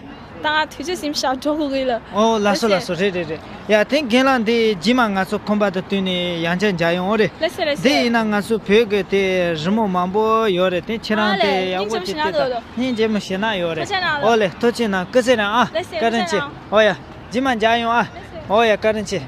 ད་ང་དུས་ཚོད་ཟིན་ཤག་འགྲོ་དགོས་ཀྱི་ལ། ཨོ་ལགས་སོ། ལགས་སོ། ལགས་སོ། རེད་རེད་རེད། ཡ་དེ་རྒན་ལགས་འདི་རྗེས་མ་ང་ཚོ་ཁོམ་པ་དང་བསྟུན་ནས་ཡང་བསྐྱར་མཇལ་ཡོང་། ཨོ་རེད། ལགས་སོ་ལགས་སོ། འདི་ཡིན་ན་ང་ཚོ་བོད་ཀྱི་དེ་རི་མོ་མང་པོ་ཡོད་རེད། དེ་ཁྱེད་རང་དེ་ཡག་པོ་ཅིག་དེ་དང་སྙིང་རྗེ་མོ་ཞེ་ན་ཡོད་རེད། ཨོ་ལེ་ཐུགས་རྗེ་གནང་། སྐུ་ཚེ་རིང་ཨ། བཀའ་དྲིན་ཆེ། ཨོ་ཡ་རྗེས་མ་མཇལ་ཡོང་ཨ། ཨོ་ཡ་བཀའ་དྲིན་ཆེ།